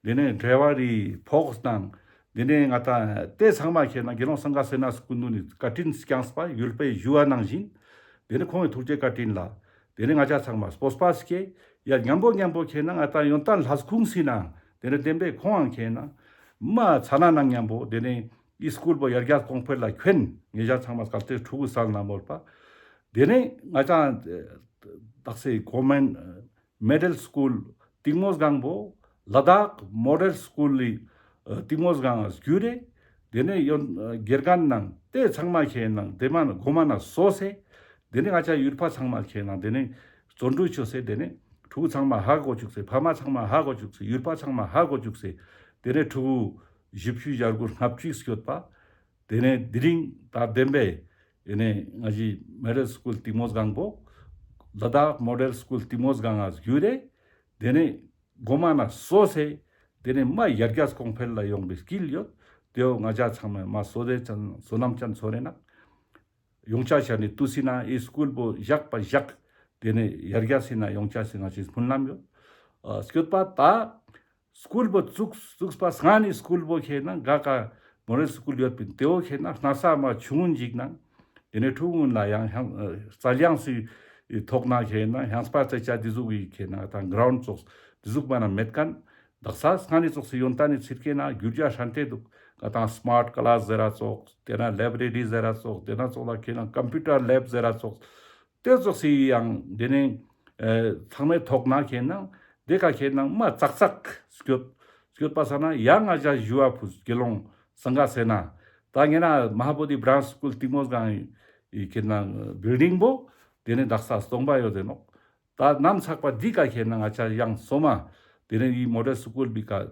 དེ་ནས་ཌྲའི་ཝར་རི་ཕོགས་ནང་དེ་ནས་ང་ཏང་དེ་ཚང་མ་ཁེ་ན་དགེ་སློང་སངྒ་སེ་ན་སྐུ་མདུན་ནི་བཀའ་དྲིན་བསྐྱངས་པ་ཡུལ་པའི་ཞུ་བ་ནང་བཞིན་དེ་ནས་ཁོང་གི་ཐུགས་རྗེ་བཀའ་དྲིན་ལ་དེ་ནས་ང་ཅག་ཚང་མ་སྤོབས་པ་སྐྱེ་ཡ། མཉམ་པོ་མཉམ་པོ་ཁེ་ན་ང་ཏང་ཡོན་ཏན་ལྷ་ཁུངས་སི་ནང་དེ་ནས་བསྟན་པའི་ཁོང་ཁེ་ན་མ་ཚ་ན་ནང་མཉམ་པོ་དེ་ནས་ཨི་སྐུལ་པོ་ཡར་རྒྱས་གོང་འཕེལ་ལ་ཁྱོན་ངེད་ཅག་ཚང་མ་སྐལ་ཏེ་ཕྲུ་གུ་སལ་ན་མོལ་པ། དེ་ནས་ང་ཅག་དག་སེ་གོ་མེན་མོ་ཌེལ་སྐུལ་གཏིང་མོ་སྒང་པོ་ལ་དྭགས་མོ་ཌེལ་སྐུལ་ལི་གཏིང་མོ་སྒང་བསྒྱུར་རེ། དེ་ནས་ཡོན་དགེ་རྒན་ནང་དེ་ཚང་མ་ཁེ་ནང་དེ་མ་ན་གོ་མ་ན་སོ་སེ། དེ་ནས་ང་ཅག་ཡུལ་པ་ཚང་མ་ཁེ་ནང་དེ་ནས་བརྩོན་འགྲུས་ཆོ་སེ་དེ་ནས་ཕྲུ་གུ་ཚང་མ་ཧ་གོ་བཅུག་སེ་ཕ་མ་ཚང་མ་ཧ་གོ་བཅུག་སེ་ཡུལ་པ་ཚང་མ་ཧ་གོ་བཅུག་སེ་དེ་ནས་ཕྲུ་གུ་བཞི་བཅུ་ཞེ་དགུ་ལྔ་བཅུ་སྐྱོད་པ། དེ་ནས་དེ་རིང་ད་བདེན་པའི་ཨེ་ནས་ང་ཞི་མོ་ཌེལ་སྐུལ་གཏིང་མོ་སྒང་པོ་ལ་དྭགས་མོ་ཌེལ་སྐུལ་གཏིང་མོ་སྒང་ང་བསྒྱུར་རེ། དེ་ནས་གོ་མ་ན་སོ་སེ་དེ་ནས་མ་ཡར་རྒྱས་གོང་འཕེལ་ལ་ཡོང་བའི་སྐིལ་ཡོད། དེའོ་ང་ཅག་ཚང་མས་མ་བསོད་བདེ་ཅན་བསོད་ནམས་ཅན་ཚོར་རེ་ན། ཡོང་ཆ་ཆ་ནི་ཏུས་སི་ན་ཨི་སྐུལ་པོ་བཞག་པ་བཞག་དེ་ནས་ཡར་རྒྱས་སི་ན་ཡོང་ཆ་སི་ང་ཅི་སྨོན་ལམ་ཡོད། ཨ་སྐྱོད་པ་ད་སྐུལ་པོ་བཙུགས་བཙུགས་པ་སྔ་ནི་སྐུལ་པོ་ཁེ་ན་ག་ག་མོ་ཌེལ་སྐུལ་ཡོད་པིན། དེའོ་ཁེ་ན་སྣ་ས་མ་ཆུང་ངུན་ཅིག་ནང་དེ་ནས་ཕྲུ་གུན་ལ་ཡང་ཧང་རྩལ་ཡང་སི་ཐོག་ན་ཁེ་ན་ཧང་སྤར་རྩེ་ཆ་དེ་ཟུག་གི་ཁེ་ན་དང་གྲའུན་ཌ་ཙོགས་དེ་ཟུག་མ་ན་མེད་མཁན། དག་ས་སྔ་ནི་ཙོགས་སི་ཡོན་ཏན་ནི་ཚིར་ཁེ་ན་རྒྱུ་རྒྱ་ཧྲན་ཏེ་འདུག། ང་དང་སྨཱརྚ་ཀ་ལཱས་ཟེར་ར་ཙོགས་དེ་ན་ལེབ་རེ་རི་ཟེར་ར་ཙོགས་དེ་ན་ཙོགས་ལ་ཁེ་ན་ཀམ་པུ་ཊར་ལེབ་ཟེར་ར་ཙོགས་དེ་ཙོགས་སི་ཡང་དེ་ནས་ཚང་མའི་ཐོག་ན་ཁེ་ན་དེ་ཀ་ཁེ་ན་མ་ཙག་ཙག་སྐྱོད་སྐྱོད་པ་ས་ན་ཡང་ང་ཅག་ཞུ་བ་ཕུལ་དགེ་སློང་སངྒ་སེ་ན་ད་ངེ་ན་མ་ཧཱ་བོ་དྷི་བྲཱན་ཆ་སྐུལ་གཏིང་མོ་སྒང་ཁེ་ན་བིལ་ཌིང་པོ་དེ་ནས་དག་ས་སྟོང་པ་ཡོད་དེ་ནོག། ད་ནམ་ཚག་པ་འདི་ཀ་ཁེ་ན་ང་ཅག་ཡང་སོ་མ་དེ་ནས་ཡི་མོ་ཌེལ་སྐུལ་བི་ཀ་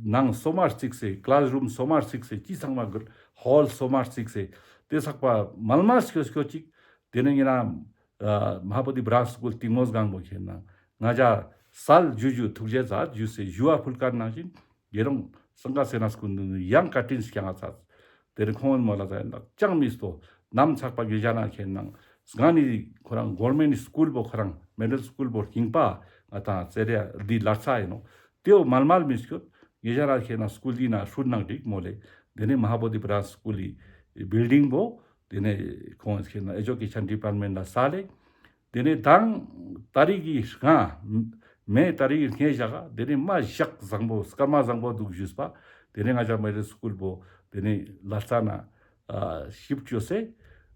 ནང་སོ་མ་རྩིགས་སེ་ཀླཱས་རུམ་སོ་མ་རྩིགས་སེ་ཅི་ཚང་མ་གུར་ཧོལ་སོ་མ་རྩིགས་སེ་དེ་ཚག་པ་མལ་མལ་སྐྱོ་སྐྱོ་ཅིག། དེ་ནས་ཡིན་ན་མ་ཧཱ་བོ་དྷི་བྲཱན་ཆ་སྐུལ་གཏིང་མོ་སྒང་པོ་ཁེ་ན་ང་ཅག་སལ་ཇུ་ཇུ་ཐུགས་རྗེ་ཛད་ཇུ་སེ་ཞུ་བ་ཕུལ་ཀ་ནང་བཞིན་དགེ་སློང་སངྒ་སེ་ན་སྐུ་མདུན་ནས་ཡང་བཀའ་དྲིན་སྐྱང་ང་ཚ། དེ་རིང་ཁོང་མོལ་ལ་ཛད་ཡིན་ན་ཅང་མི་སྟོ། ནམ་ཚག་པ་གེ་ཞ་ན་ཁེ་ན་སྔ་ནི་ཁོ་རང་གོར་མེན་ཊ་སྐུལ་པོ་ཁོ་རང་མོ་ཌེལ་སྐུལ་པོ་རྙིང་པ་ང་དང་ཙེ་རེ་འདི་ལར་ཚ་ཡིན་ནོག། དེའོ་མལ་མལ་མི་སྐྱོད། གེ་ཞ་ན་ཁེ་ན་སྐུལ་འདི་ན་ཧྲུལ་ནང་འགྲིག་མོལ་ལེ། དེ་ནས་མ་ཧཱ་བོ་དྷི་བྲཱན་ཆ་སྐུལ་ལི་བིལ་ཌིང་པོ་དེ་ནས་ཁོང་ཁེ་ན་ཨེ་ཇུ་ཀེ་ཤན་ཌི་པཱརཊ་མེན་ཊ་ལ་སལ་ལེ། དེ་ནས་དང་ཏ་རིག་གི་སྔ་མེ་ཏ་རིག་གི་སྔ་ཞག་ག་དེ་ནས་མ་ཞག་བཟང་པོ་སྐར་མ་བཟང་པོ་འདུག་ཞུས་པ། དེ་ནས་ང་ཅག་མོ་ཌེལ་སྐུལ་པོ་དེ་ནས་ལར་ཚ་ན་ཨ་ཞིབ་ཅོས་སེ་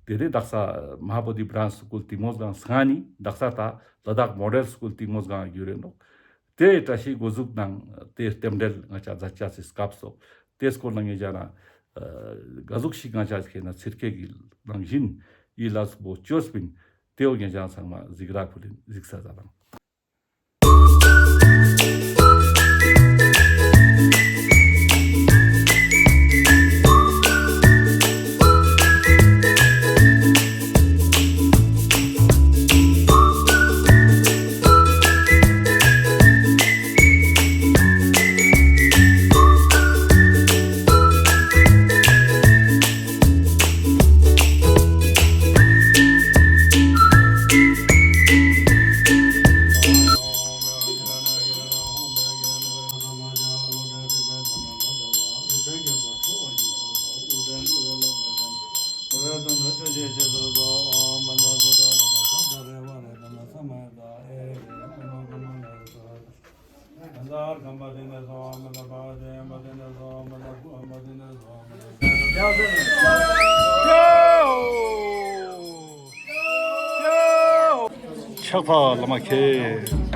དེ་ནས་དག་ས་མ་ཧཱ་བོ་དྷི་བྲཱན་ཆ་སྐུལ་གཏིང་མོ་སྒང་སྔ་ནི་དག་ས་ད་ལ་དྭགས་མོ་ཌེལ་སྐུལ་གཏིང་མོ་སྒང་གྱུར་རེ་ནོག། དེ་བཀྲ་ཤིས་འགོ་འཛུགས་ནང་དེ་རྟེན་འབྲེལ་ང་ཅག་ཛད་ཅེས་སི་སྐབས་སོ། དེ་སྐོར་ལ་ངེ་ཅག་ན་ག་ཟུག་ཞིག་ང་ཅག་ཁེ་ན་ཚིར་ཁེ་གི་ནང་བཞིན་ཡི་ལས་པོ་ཅོས་པིན། དེའོ་ངེ་ཅག་ཚང་མ་གཟིགས་ར་ཕུལ་ལིན་གཟིགས་ས་ཛད་དང་། ཕྱག་འཚལ་བླ་མ་ཁྱེད།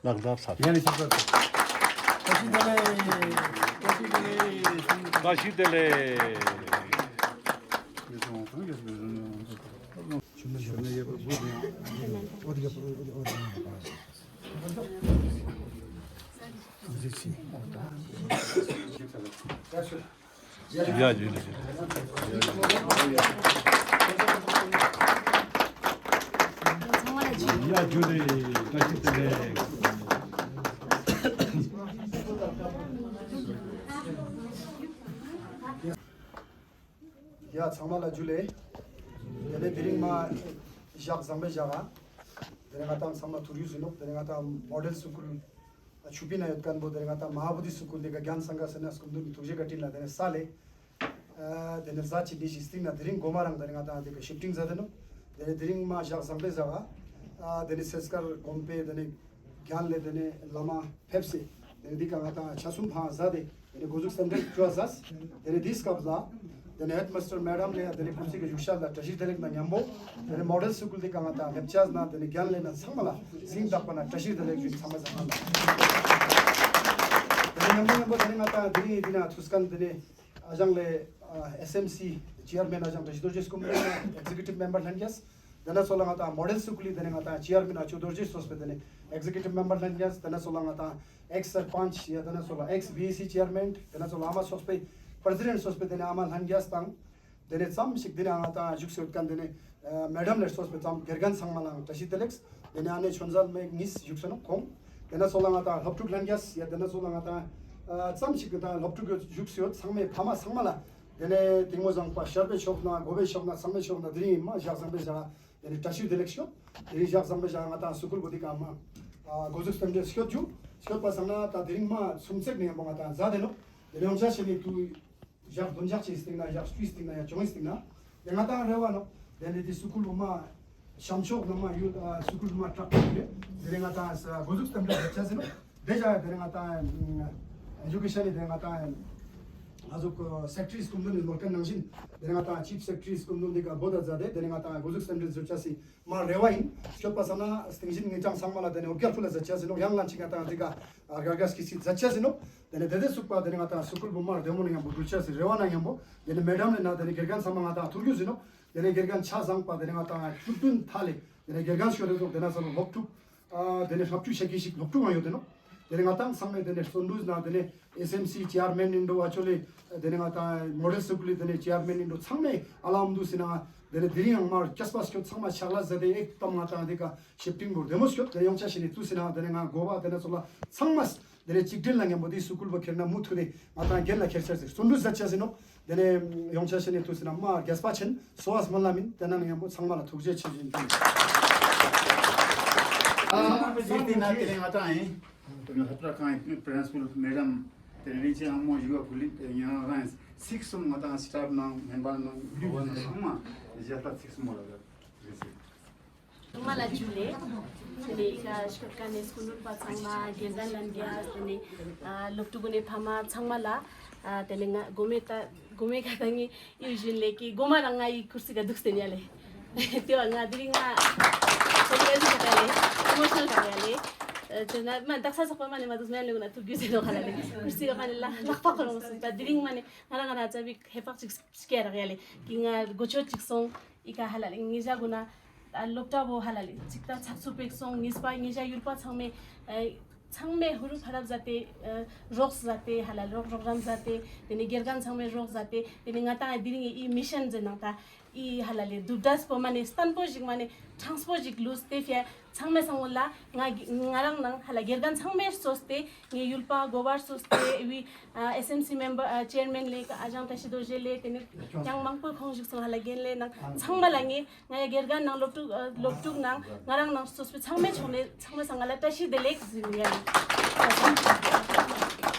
ལག་ལྡབ་ཚར། ཡ་ནི་ཆོག་ཆོག། བཀྲ་ཤིས་བདེ་ལེགས། བཀྲ་ཤིས་བདེ་ལེགས། བཀྲ་ཤིས་བདེ་ལེགས། ཡ་ཇུ་ལེ། ཡ་ཇུ་ལེ། བཀྲ་ཤིས་བདེ་ལེགས། ཡ་ཚང་མ་ལ་ཇུ་ལེ། དེ་ནས་དེ་རིང་མ་ཞག་བཟང་པོ་ཞིག་ག་དེ་ནས་ང་ཏང་ཚང་མ་ཐུག་ཡོད་ཟེར་ནོག། དེ་ནས་ང་ཏང་མོ་ཌེལ་སི་ཀུལ་ཆུ་པི་ན་ཡོད་མཁན་པོ་དེ་ནས་ང་ཏང་མ་ཧཱ་བོ་དྷི་སི་ཀུལ་དེ་ཀ་རྒན་སངྒ་སེ་ན་སྐུ་མདུན་ནི་ཐུགས་རྗེ་བཀའ་དྲིན་ལ་དེ་ནས་ས་ལེ། ཨ་དེ་ནས་ཟ་ཅི་འདི་ཞིག་སྟིང་ན་དེ་རིང་གོ་མ་རང་དེ་ནས་ང་ཏང་དེ་ཀ་ཤིབ་ཊིང་ཟ་དེ་ནོག། དེ་ནས་དེ་རིང་མ་ཞག་བཟང་པོ་ཞིག་ག་ཨ་དེ་ནས་སེ་སྐར་དགོན་པའི་དེ་ནས་རྒན་ལས་དེ་ནས་བླ་མ་ཕེབས་སེ་དེ་ནས་འདི་ཀ་ང་ཏང་ཆ་གསུམ་ཕང་ཟ་དེ་དེ་ནས་གོ་ཟུག་སྟེ་འདྲེ་བཅོ་ཟ། དེ་ནས་འདི་སྐབས་ལ་དེ་ནས་ཧེཌ་མཱས་ཊར་མེ་ཌམ་ལས་དེ་ནས་ཀུར་སི་གི་བཞུགས་ཤག་ལ་བཀྲ་ཤིས་བདེ་ལེགས་ན་མཉམ་པོ་དེ་ནས་མོ་ཌེལ་སི་ཀུལ་འདི་ཀ་ང་ཏང་ལེབ་ཅས་ན་དེ་ནས་རྒན་ལས་ན་ཚང་མ་ལ་སྙིང་ཐག་པ་ན་བཀྲ་ཤིས་བདེ་ལེགས་ཞུ། ཚང་མ་ཚང་མ་ལ་དེ་ནས་མཉམ་པོ་མཉམ་པོ་དེ་ནས་ང་ཏང་དེ་རིང་འདི་ན་ཐུགས་ཁན་དེ་ནས་ཨ་ཞང་ལས་ཨ་ཨེས་ཨེམ་སི་ཅེར་མེན་ཨ་ཞང་བཀྲ་ཤིས་རྡོ་རྗེ་སྐུ་མདུན་ལ་ཨེག་ཛེ་ཀུ་ཊིབ་མེམ་བར་ལྷན་རྒྱས། དེ་ནས་སོ་ལ་ང་ཏང་མོ་ཌེལ་སི་ཀུལ་ལི་དེ་ནས་ང་ཏང་ཅེར་མེན་ཨ་ཅོ་རྡོ་རྗེ་གསོས་པའི་དེ་ནས་ཨེག་ཛེ་ཀུ་ཊིབ་མེམ་བར་ལྷན་རྒྱས། དེ་ནས་སོ་ལ་ང་ཏང་ཨེགས་སར་པན་ཆ་ཡ་དེ་ནས་སོ་ལ་ཨེགས་བི་ཨེ་སི་ཅེར་མེན། དེ་ནས་སོ་ལ་ཨ་མ་གསོས་པའི་པྲེ་སི་ཌེན་ཊ་གསོས་པའི་དེ་ནས་ཨ་མ་ལྷན་རྒྱས་དང་། དེ་ནས་ཙམ་ཞིག་དེ་ནས་ང་ཏང་བཞུགས་སེ་ཡོད་མཁན་དེ་ནས་ཨ་མེ་ཌམ་ལས་གསོས་པའི་ཙམ་དགེ་རྒན་ཚང་མ་ལའང་བཀྲ་ཤིས་བདེ་ལེགས། དེ་ནས་ཨ་ནེ་ཆོས་མཛད་མ་གཉིས་བཞུགས་སེ་ནོག་ཁོང་། དེ་ནས་སོ་ལ་ང་ཏང་སློབ་ཕྲུག་ལྷན་རྒྱས་ཡ་དེ་ནས་སོ་ལ་ང་ཏང་ཨ་ཙམ་ཞིག་ང་ཏང་སློབ་ཕྲུག་བཞུགས་སེ་ཡོད་ཚང་མའི་ཕ་མ་ཚང་མ་ལ་དེ་ནས་གཏིང་མོ་བཟང་པ་ཤར་པའི་ཕྱོགས་ན་གོ་བའི་ཕྱོགས་ན་ཚང་མའི་ཕྱོགས་ན་དེ་རིང་མ་ཞག་བཟང་པོ་ཞིག་དེ་ནས་བཀྲ་ཤིས་བདེ་ལེགས་ཞུ། དེ་རིང་ཞག་བཟང་པོ་ཞིག་ང་ཏང་སི་ཀུལ་བོ་དེ་ཀ་མ་ཨ་གོ་ཟུག་སྟེ་འདྲེ་སྐྱོད་རྒྱུ་སྐྱོད་པ་སང་ན་ད་དེ་རིང་མ་སུམ་ཚེག་ནས་ཡང་པོ་ང་ཏང་ཟ་དེ་ནོག། དེ་ནས་ཡོང་ཆ་ཤེས་ནས་དུ་ཞག་བདུན་ཞག་ཅིག་སྟིང་ན་ཞག་བཅུའི་སྟིང་ན་ཡང་བཅོ་ལྔའི་སྟིང་ན་དེ་ང་ཏང་རེ་བ་ནོག། དེ་ནས་དེ་སི་ཀུལ་བོ་མ་ཤམ་ཕྱོགས་ན་མ་ཡོད་ཨ་སི་ཀུལ་བོ་མ་དྲག་པོ་ཡོད། དེ་ནས་ང་ཏང་གོ་ཟུག་སྟེ་འདྲེ་ཆ་ཟེར་ནོག། དེ་ཞག་དེ་ནས་ང་ཏང་ཨེ་ཇུ་ཀེ་ཤན་ནི་དེ་ནས་ང་ཏང་ང་ཟུག་སེཀ་རེ་ཊ་རི་སྐུ་མདུན་ནི་ནོར་མཁན་ནང་བཞིན་དེ་ནས་ང་ཏང་ཅིབ་སེཀ་རེ་ཊ་རི་སྐུ་མདུན་འདི་ཀ་བོ་ད་མཛད་དེ་དེ་ནས་ང་ཏང་གོ་ཟུག་སྟེ་འདྲེ་ཟུར་ཆ་སི་མ་རེ་བ་ཡིན། སྐྱོད་པ་སང་ན་སྟེང་བཞིན་ངེད་ཅག་ཚང་མ་ལ་དེ་ནས་འོ་བརྒྱལ་ཕུལ་ལ་མཛད་ཆ་ཟེར་ནོག། ཡང་ང་ཅིག་ང་ཏང་འདི་ཀ་ཨ་དགའ་དགའ་སྐྱིད་སྐྱིད་མཛད་ཆ་ཟེར་ནོག། དེ་ནས་དེ་དེ་ཚུགས་པ་དེ་ནས་ང་ཏང་སི་ཀུལ་བོ་མ་བདེ་མོ་ནས་ཡང་པོ་འགྲུལ་ཆ་ཟེར་རེ་བ་ན་ཡང་པོ་དེ་ནས་མེ་ཌམ་ལས་ན་དེ་ནས་དགེ་རྒན་ཚང་མ་ང་ཏང་ཐུག་རྒྱུ་ཟེར་ནོག། དེ་ནས་དགེ་རྒན་ཆ་བཟང་པ་དེ་ནས་ང་ཏང་བཅུ་བདུན་མཐའ་ལས་དེ་ནས་དགེ་རྒན་ཤོད་རེ་ཟོག་དེ་ན་ཚང་མ་སློབ་ཕྲུག་ཨ་དེ་ནས་ལྔ་བཅུ་ཞེ་གི་ཞིག་སློབ་ཕྲུག་ཡང་ཡོད་དེ་ནོག། དེ་ནས་ང་ཏང་ཚང་མས་དེ་ནས་བརྩོན་འགྲུས་ན་དེ་ནས་ཨེས་ཨེམ་སི་ཅེར་མེན་ཨིན་འགྲོ་བ་ཅོ་ལེ། དེ་ནས་ང་ཏང་མོ་ཌེལ་སི་ཀུལ་ལི་དེ་ནས་ཅེར་མེན་ཨིན་འགྲོ་ཚང་མས་ཨ་ལམ་འདུག་ཟེར་ན་དེ་ནས་དེ་རིང་ཡང་མར་སྐྱས་པ་སྐྱོད་ཚང་མ་ཕྱག་ལས་མཛད་དེ་ཨེག་དམ་ང་ཏང་དེ་ཀ་ཤིབ་ཊིང་བོ་བདེ་མོ་སྐྱོད་དེ་ཡོང་ཆ་ཤེས་ནས་དུ་ཟེར་ན་དེ་ནས་ང་གོ་བ་དེ་ནས་ཚོ་ལ་ཚང་མ་དེ་ནས་གཅིག་སྒྲིལ་ལ་མཉམ་པོ་དེ་སི་ཀུལ་བོ་ཁྱེར་ན་མུ་མཐུད་དེ་ང་ཏང་རྒྱལ་ལ་ཁྱེར་ཆ་ཟེར་བརྩོན་འགྲུས་མཛད་ཆ་ཟེར་ནོག། དེ་ནས་ཡོང་ཆ་ཤེས་ནས་དུ་ཟེར་ན་མ་རྒྱས་པ་ཆེན་སོ་བ་སྨོན་ལམ་ཡིན། དེ་ན་ནས་མཉམ་པོ་ཚང་མ་ལ་ཐུགས་རྗེ་ཆེ་ཞུ་ཡིན། ཨ་དེ་ན་དེ་ནས་ང་ཏང་ཡིན། དེ་ནས་ལྷག་པར་ཁང་པྲིན་སི་པལ་མེ་ཌམ་དེ་ནས་རིན་ཆེན་ཨ་མོ་ཡུ་བ་ཕུ་ལི་ཡང་རང་ཚིག་གསུམ་ང་ཏང་སི་ཊཱཕ་ནང་མེམ་བར་ནང་ལུས་ཚང་མ་ཞལ་ལྟ་ཚིག་གསུམ་མོ་ལ་རེད། ཚང་མ་ལ་ཇུ་ལེ། དེ་ནས་ཨི་ཀ་ཤོད་ཀ་ནས་སྐུ་མདུན་པ་ཚང་མ་དགེ་རྒན་ལྷན་རྒྱས་དེ་ནས་ཨ་སློབ་ཕྲུག་གུན་ནི་ཕ་མ་ཚང་མ་ལ་ཨ་དེ་ནས་ང་གོ་མེ་ད་གོ་མེ་ཀ་ད་ངའི་ཡུལ་གཞན་ལས་ཀི་གོ་མ་རང་ང་ཡི་ཀུར་སི་ག་འདུག་སྟེ་ཡ་ལེ། དེ་བ་ང་དེ་རིང་ང་སོ་རི་ཨེ་ཟི་ཀ་ད་ལེ། ཨི་མོ་ཤ་ནལ་ཀ་ད་ལེ། དེ་ན་མ་དག་ས་ཚགས་པ་མ་ནས་མ་འདུག་མེད་ལེ་གུ་ན་ཐུག་རྒྱུ་ཟེར་ནོག་ཧ་ལ་ལེ། ཀུར་སི་ག་མ་ནས་ལ་ལག་པ་ཁོ་རང་སོང་ད་དེ་རིང་མ་ནས་ང་རང་ང་རང་ཙ་པིག་ཧེ་པག་ཅིག་སྐྱེ་རག་ཡ་ལེ། ཀི་ང་གོ་ཆོད་ཅིག་སོང་། ཨི་ཀ་ཧ་ལ་ལེ་ཉེ་ཞ་གུན་ན་ད་སློབ་གྲྭ་བོ་ཧ་ལ་ལེ་ཅིག་ད་ཚགས་ཚུད་པེག་སོང་། ཉིས་པ་ཉེ་ཞ་ཡུལ་པ་ཚང་མས་ཨ་ཚང་མས་ཧུ་རུ་ཕ་རབ་མཛད་དེ་ཨ་རོགས་མཛད་དེ་ཧ་ལ་རོགས་རོགས་རམ་མཛད་དེ་དེ་ནས་དགེ་རྒན་ཚང་མས་རོགས་མཛད་དེ་དེ་ནས་ང་ཏང་དེ་རིང་ཨི་མི་ཤན་ཟེར་ནང་ད་ཨི་ཧ་ལ་ལེ་དུ་དྲས་པོ་མ་ནས་བརྟན་པོ་ཞིག་མ་ནས་གྲངས་པོ་ཞིག་ལུས་ཏེ་ཕྱ་ཚང་མའི་སང་བོ་ལ་ང་ང་རང་ནང་ཧ་ལ་དགེ་རྒན་ཚང་མས་གསོས་ཏེ་ངའི་ཡུལ་པ་གོ་བར་གསོས་ཏེ་ཨི་བི་ཨ་ཨེས་ཨེམ་སི་མེམ་བར་ཨ་ཅེར་མེན་ལེ་ཨ་ཞང་བཀྲ་ཤིས་རྡོ་རྗེ་ལེ་དེ་ནས་ཡང་མང་པོ་ཁོང་བཞུགས་སོང་ཧ་ལ་རྒན་ལེ་ནང་ཚང་མ་ལ་ངས་ང་ཡ་དགེ་རྒན་ནང་སློབ་ཕྲུག་ཨ་སློབ་ཕྲུག་ནང་ང་རང་ནང་གསོས་པའི་ཚང་མའི་ཕྱོགས་ནས་ཚང་མའི་སང་ང་ལ་བཀྲ་ཤིས་བདེ་ལེགས་ཟེར་ཡ་ལེ།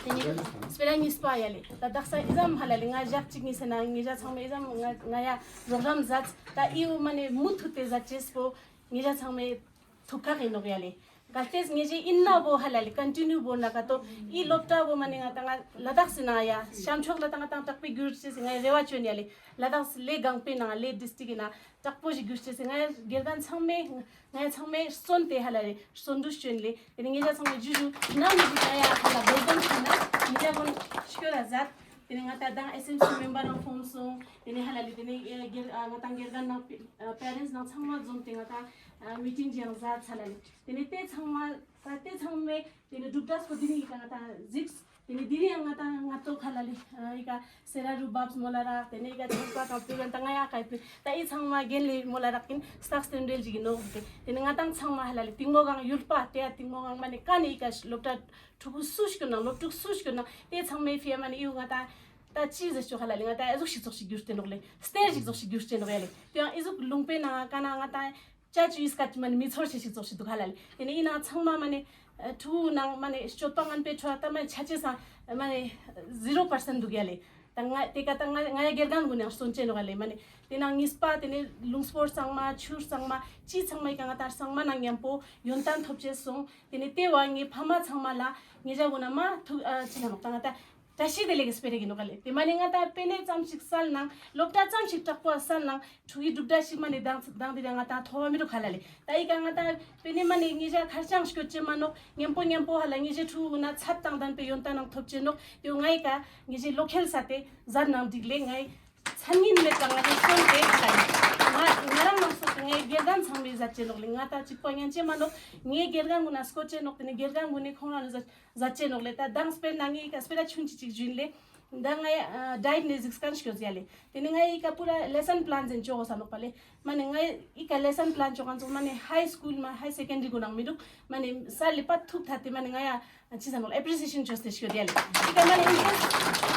དེ་ནས་སྤེ་ར་གཉིས་པ་ཡ་ལེ་ད་དག་ས་ཨི་ཙམ་ཧ་ལ་ལེ་ང་ཞག་གཅིག་གཉིས་ཟེར་ན་ཉེ་ཞ་ཚང་མས་ཨི་ཙམ་ང་ང་ཡ་རོགས་རམ་མཛད་ད་ཨི་བོ་མ་ནས་མུ་མཐུད་དེ་མཛད་ཅེས་པོ་ཉེ་ཞ་ཚང་མས་ཐུགས་ཁག་ཡིན་ནོག་ཡ་ལེ། གལ་ཏེ་ངེ་ཞེ་ཨིན་ན་བོ་ཧ་ལ་ལེ་ཀོན་ཊི་ནིའུ་བོ་ན་ཀ་ཏོ་ཨི་སློབ་གྲྭ་བོ་མ་ནེ་ང་ཏང་ལ་དྭགས་སི་ནང་ཡ་ཤམ་ཕྱོགས་ལ་ཏང་ང་ཏང་དྲག་པོའི་གྱུར་ཅེས་སི་ངའི་རེ་བ་ཅོ་ཡ་ལེ། ལ་དྭགས་སི་ལེ་གང་པོའི་ནང་ལེ་ཌིས་ཊྲིཀ་གི་ནང་དྲག་པོ་ཞིག་གྱུར་ཅེས་སི་ངའི་དགེ་རྒན་ཚང་མའི་ང་ཡ་ཚང་མའི་གསོན་ཏེ་ཧ་ལ་ལེ་གསོན་འདུ་ཅོ་ཡིན་ལེ། དེ་ནེ་ངེ་ཞ་ཚང་མའི་ཇུ་ཇུ་ནམ་ཞིག་ང་ཡ་ཧ་ལ་བོད་དོན་ཁ་ན་ངེ་ཞ་གུན་ཤོད་ལ་ཟད། དེ་ནེ་ང་ཏང་དང་ཨེས་ཨེམ་སི་མེམ་བར་རང་ཕོམ་སོང་། དེ་ནེ་ཧ་ལ་ལེ་དེ་ནེ་ཨེ་སྒེར་ཨ་ང་ཏང་དགེ་རྒན་ནང་པེ་ཨ་པེ་རེནྚ་ནང་ཚང་མ་འཛོམས་ཏེ་ང་ཏང་ཨ་མི་ཊིང་ཅིག་ཡང་ཟད་ཧ་ལ་ལེ། དེ་ནེ་དེ་ཚང་མ་ད་དེ་ཚང་མའི་དེ་ནེ་གྲུབ་འབྲས་པོ་དེ་རིང་ཡི་ཀ་ང་ཏང་གཟིགས། དེ་ནེ་དེ་རིང་ཡང་ང་ཏང་ང་ཏོ་ཁ་ལ་ལེ་ཨ་ཡི་ཀ་སེ་ར་རུ་བབས་མོ་ལ་རག། དེ་ནེ་ཡི་ཀ་ཆོས་པ་དང་དུ་རན་ད་ང་ཡ་ཀ་ཡི་པེ་ད་ཡི་ཚང་མ་རྒན་ལེ་མོ་ལ་རག་གིན་སྟག་སྟེ་འབྲེལ་ཅིག་གི་ནོག་ཟེར་ཏེ། དེ་ནེ་ང་ཏང་ཚང་མ་ཧ་ལ་ལེ་ཏིང་མོ་གང་ཡུལ་པ་དེ་ཡ་ཏིང་མོ་གང་མ་ནེ་ཀ་ནེ་ཡི་ཀ་སློབ་གྲྭ་ཕྲུ་གུ་སུ་ཞིག་ཡོད་ན་སློབ་ཕྲུག་སུ་ཞིག་ཡོད་ན་དེ་ཚང་མའི་ཕི་ཡ་མ་ནེ་ཡི་ང་ཏང་ད་ཅི་ཟེར་ཆོག་ཧ་ལ་ལེ་ང་ཏང་ཨེ་ཟུག་ཞིག་ཙོགས་ཤིག་གྱུར་ཏེ་ནོག་ལེ། སྟེར་ཞིག་ཙོགས་ཤིག་གྱུར་ཏེ་ནོག་ཡ་ལེ། དེ་ཡང་ཨེ་ཟུག་ལུང་པའི་ནང་ང་ཀ་ན་ང་ཏང་ཅ་ཅུ་ཡིས་ཀ་ཅི་མ་ནེ་མི་ཚོར་ཆེ་ཞིག་ཙོགས་ཤིག་འདུག་ཧ་ལ་ལེ། དེ་ནེ་ཡིན་ནའང་ཚང་མ་མ་ནེ་ཨ་ཕྲུ་གུ་ནང་མ་ནེ་སྤྱོད་པ་ངན་པའི་ཁྲོད་ད་མ་ནེ་ཆ་ཅེས་སང་མ་ནེ་ཟི་རོ་པར་སེན་འདུག་ཡ་ལེ། ད་ང་དེ་ཀ་ད་ང་ང་ཡ་དགེ་རྒན་གུན་ནེ་ཡང་སོན་ཅེ་ནོག་ཡ་ལེ་མ་ནེ། དེ་ནང་གཉིས་པ་དེ་ནེ་ལུང་སྤོར་གཙང་མ་ཆུ་གཙང་མ་ཅི་གཙང་མ་ཡི་ཀ་ང་ཏང་གཙང་མ་ནང་མཉམ་པོ་ཡོན་ཏན་ཐོབ་ཅེས་སོང་། དེ་ནེ་དེ་བ་ངའི་ཕ་མ་ཚང་མ་ལ་ངེ་ཞ་གུན་ན་མ་ཐུག་ཨ་ཅི་ལ་ནོག་ད་ང་ཏང་བཀྲ་ཤིས་བདེ་ལེགས་སྤེ་ར་གི་ནོག་ལེ། དེ་མ་ནེ་ང་ཏང་པེ་ནེ་ཙམ་ཞིག་སལ་ནང་སློབ་གྲྭ་ཙམ་ཞིག་དྲག་པོ་སལ་ནང་ཕྲུ་གུའི་གྲུབ་འབྲས་ཤིག་མ་ནེ་དང་དང་དེ་ར་ང་ཏང་ཐོབ་བ་མི་རུག་ཧ་ལ་ལེ། ད་ཡི་ཀ་ང་ཏང་པེ་ནེ་མ་ནེ་ངེ་ཞ་ཁར་ཅང་སྐྱོད་ཅེ་མ་ནོག། མཉམ་པོ་མཉམ་པོ་ཧ་ལ་ངེ་ཞའི་ཕྲུ་གུ་གུན་ན་ཚད་དང་ལྡན་པའི་ཡོན་ཏན་ནང་ཐོབ་ཅེ་ནོག། དེ་ང་ཡི་ཀ་ངེ་ཞའི་བློ་ཁེལ་ས་དེ་ཟད་ནང་འགྲིག་ལེ། ང་ཡི་མཚན་ཉིད་མེད་པ་ང་ཡི་སོན་ཏེ་ཧ་ལ་ལེ། ང་ང་རང་ནང་སོ་ངའི་དགེ་རྒན་ཚང་མའི་ཟད་ཅེ་ནོག་ལེ། ང་ད་ཅིག་པོ་ཉན་ཅེ་མ་ནོག། ངའི་དགེ་རྒན་གུན་ན་སྐོར་ཅེ་ནོག། དེ་ནེ་དགེ་རྒན་གུན་ནེ་ཁོང་རང་ལ་ཟད་ཟད་ཅེ་ནོག་ལེ། ད་དང་སྤེར་ན་ངའི་ཀ་སྤེ་ར་ཆུང་ཅིག་ཅིག་ཞུ་ཡིན་ལེ། ད་ངའི་ཨ་ཌའེཊ་ནེ་གཟིགས་མཁན་ཞིག་ཡོད་ཡ་ལེ། དེ་ནེ་ངའི་ཀ་པུ་ར་ལེ་སན་པླན་ཟེར་ཅོ་གོས་ས་ནོག་པ་ལེ། མ་ནེ་ངའི་ཀ་ལེ་སན་པླན་ཅོ་མཁན་ཚོ་མ་ནེ་ཧའི་སྐུལ་མ་ཧའི་སེ་ཀེན་ཌ་རི་གུན་ནང་མི་རུག། མ་ནེ་སལ་ལེ་པ་ཐུག་ཐ་དེ་མ་ནེ་ང་ཡ་ཅི་ཟེར་ནོག་ཨེ་པྲི་སི་ཨེ་ཤན་ཅོས་ཏེ་ཞིག་ཡོད་ཡ་ལེ། ཡི་ཀ་མ་ནེ་ཨིན་ཇེས་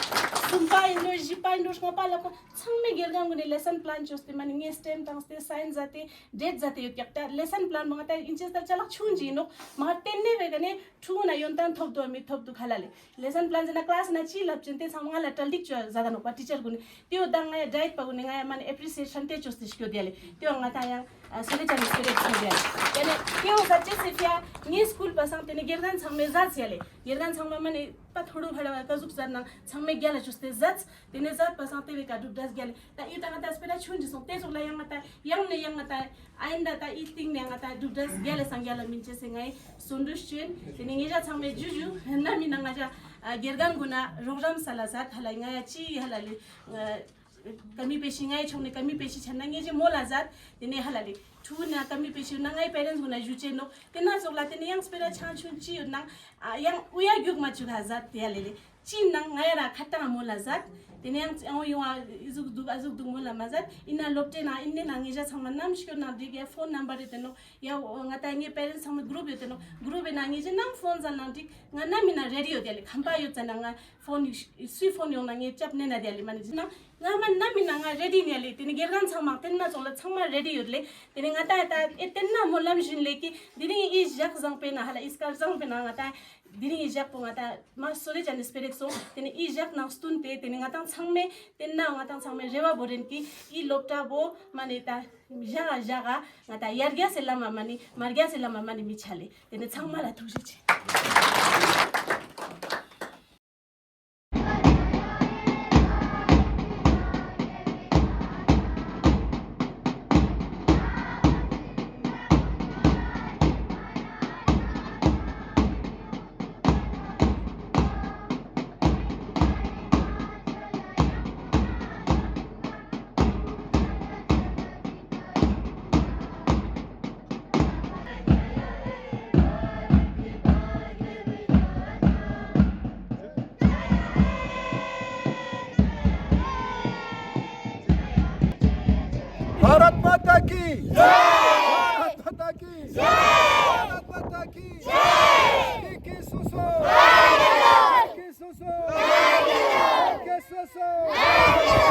གསུམ་པ་ཨིན་འགྲོ་བཞི་པ་ཨིན་འགྲོ་ལྔ་པ་ལ་ཀ་ཚང་མའི་དགེ་རྒན་གུན་ནེ་ལེ་སན་པླན་ཅོས་ཏེ་མ་ནེ་ངའི་སི་ཊེམ་བཏང་སྟེ་སའིན་ཟ་ཏེ་ཌེཊ་ཟ་ཏེ་ཡོད་ཀྱག། ད་ལེ་སན་པླན་མ་ང་ད་ཨིན་ཇེས་ད་ཅ་ལག་ཆུང་ཅིག་ཨིན་ནོག། མ་ཏེན་ནེ་བེ་ཀ་ནེ་ཕྲུ་གུ་ན་ཡོན་ཏན་ཐོབ་འདུག་མི་ཐོབ་འདུག་ཧ་ལ་ལེ། ལེ་སན་པླན་ཟེར་ན་ཀླཱས་ན་ཅི་ལབ་ཅེན་དེ་ཚང་མ་ང་ལ་གྲ་སྒྲིག་ཅོ་ཟ་ད་ནོག་པ་ཊི་ཅར་གུན་ནེ། དེ་བོ་ད་ང་ཡ་ཌའེཊ་པ་གུན་ནེ་ང་ཡ་མ་ནེ་ཨེ་པྲི་སི་ཨེ་ཤན་དེ་ཅོས་ཏེ་ཞིག་ཡོད་ཡ་ལེ། དེ་བོ་ང་ད་ཡང་ཨ་སོ་རེ་ཅན་ནི་སོ་རེ་ཚང་ཡ་ལེ། ཡ་ནེ་དེ་བོ་ཟ་ཅེས་སི་ཕི་ཡ་ངའི་སྐུལ་པ་སང་དེ་ནེ་དགེ་རྒན་ཚང་མའི་ཟད་ཡ་ལེ། དགེ་རྒན་ཚང་མ་མ་ནེ་པ་ཐོ་རུ་ཕ་ར་བ་ཀ་ཟུག་ཟད་ནང་ཚང་མའི་རྒྱ་ལ་ཅོས་ཏེ་ཟད། དེ་ནེ་ཟད་པ་སང་དེ་བེ་ཀ་གྲུབ་འབྲས་རྒྱ་ལ་ད་ཡུ་ད་ང་ད་སྤེ་ར་ཆུང་ཅིག་སོང་དེ་ཙོགས་ལ་ཡང་ང་ད་ཡང་ནེ་ཡང་ང་ད་ཨ་ཡིན་ད་ད་ཨི་སྟིང་ནེ་ང་ད་གྲུབ་འབྲས་རྒྱ་ལ་སང་རྒྱ་ལ་མིན་ཅེས་སི་ངའི་སོན་འདུ་ཞུ་ཡིན། དེ་ནེ་ངེ་ཞ་ཚང་མའི་ཇུ་ཇུ་ན་མི་ན་ང་ཞ་ཨ་དགེ་རྒན་གུན་ན་རོགས་རམ་སལ་ལ་ཟད་ཧ་ལ་ལེ། ང་ཡ་ཅི་ཧ་ལ་ལེ་ཀ་མི་པེ་ཤི་ང་ཡ་ཆོག་ནེ་ཀ་མི་པེ་ཤི་ཆ་ན་ངེ་ཞའི་མོ་ལ་ཟད། དེ་ནེ་ཧ་ལ་ལེ་ཕྲུ་གུ་ན་ཀ་མི་པེ་ཤི་ན་ངའི་པེ་རེནྚ་གུན་ན་ཞུ་ཅེ་ནོག། དེ་ན་ཙོགས་ལ་དེ་ནེ་ཡང་སྤེ་ར་ཆང་ཆུང་ཅི་ཡོད་ནང་ཨ་ཡང་ཨུ་ཡ་རྒྱུག་མ་ཅུག་ཧ་ཟད་དེ་ཡ་ལེ་ལེ། ཅི་ནང་ང་ཡ་ར་ཁ་ཏང་མོ་ལ་ཟད། དེ་ནེ་ཡང་ཨོ་ཡོང་ཨ་ཨི་ཟུག་འདུག་ཨ་ཟུག་འདུག་མོ་ལ་མ་ཟད། ཨིན་ན་སློབ་གྲྭའི་ནང་ཨིན་ནེ་ན་ངེ་ཞ་ཚང་མ་ནམ་ཞིག་ཡོད་ནང་འགྲིག་ཡ་ཕོན་ནམ་བར་ཡོད་དེ་ནོག། ཡ་ང་ད་ངའི་པེ་རེནྚ་ཚང་མའི་གུ་རུབ་ཡོད་དེ་ནོག། གུ་རུབ་ཡོད་ན་ངེ་ཞ་ནམ་ཕོན་ཟ་ནང་འགྲིག། ང་ན་མི་ན་རེ་ཌི་ཡོད་དེ་ལེ། ཁམས་པ་ཡོད་ཙ་ན་ང་ཕོན་སུའི་ཕོན་ཡོང་ན་ངས་ཅབ་ནེ་ན་དེ་ལེ་མ་ནེ་ཟེར་ན་ང་མ་ན་མི་ན་ང་རེ་ཌི་ནེ་ལེ། དེ་ནེ་དགེ་རྒན་ཚང་མ་དེ་ན་ཙོགས་ལ་ཚང་མ་རེ་ཌི་ཡོད་ལེ། དེ་ནེ་ང་ད་ད་ཨེ་དེ་ན་མོ་ལམ་བཞིན་ལེ་ཀི་དེ་རིང་ཨི་ཞག་བཟང་པོའི་ན་ཧ་ལ་ཨི་སྐར་བཟང་པོའི་ན་ང་ད་དེ་རིང་ཨི་ཞག་པོ་ང་ད་མ་སོ་རེ་ཅན་ནི་སྤེ་ར་ཞིག་སོང་། དེ་ནེ་ཨི་ཞག་ནང་སྟུན་ཏེ་དེ་ནེ་ང་ཏང་ཚང་མའི་དེ་ན་ང་ཏང་ཚང་མའི་རེ་བ་བོ་རེན་ཀི་ཨི་སློབ་གྲྭ་བོ་མ་ནེ་ད་ཞག་ག་ཞག་ག་ང་ད་ཡར་རྒྱས་སི་ལམ་མ་ནེ་མར་རྒྱས་སི་ལམ་མ་ནེ་མི་ཆ་ལེ། དེ་ནེ་ཚང་མ་ལ་ཐུགས་རྗེ་ཆེ། भारत माता की जय। भारत माता की जय। भारत माता की जय। के के सोसो। के के सोसो। के के सोसो।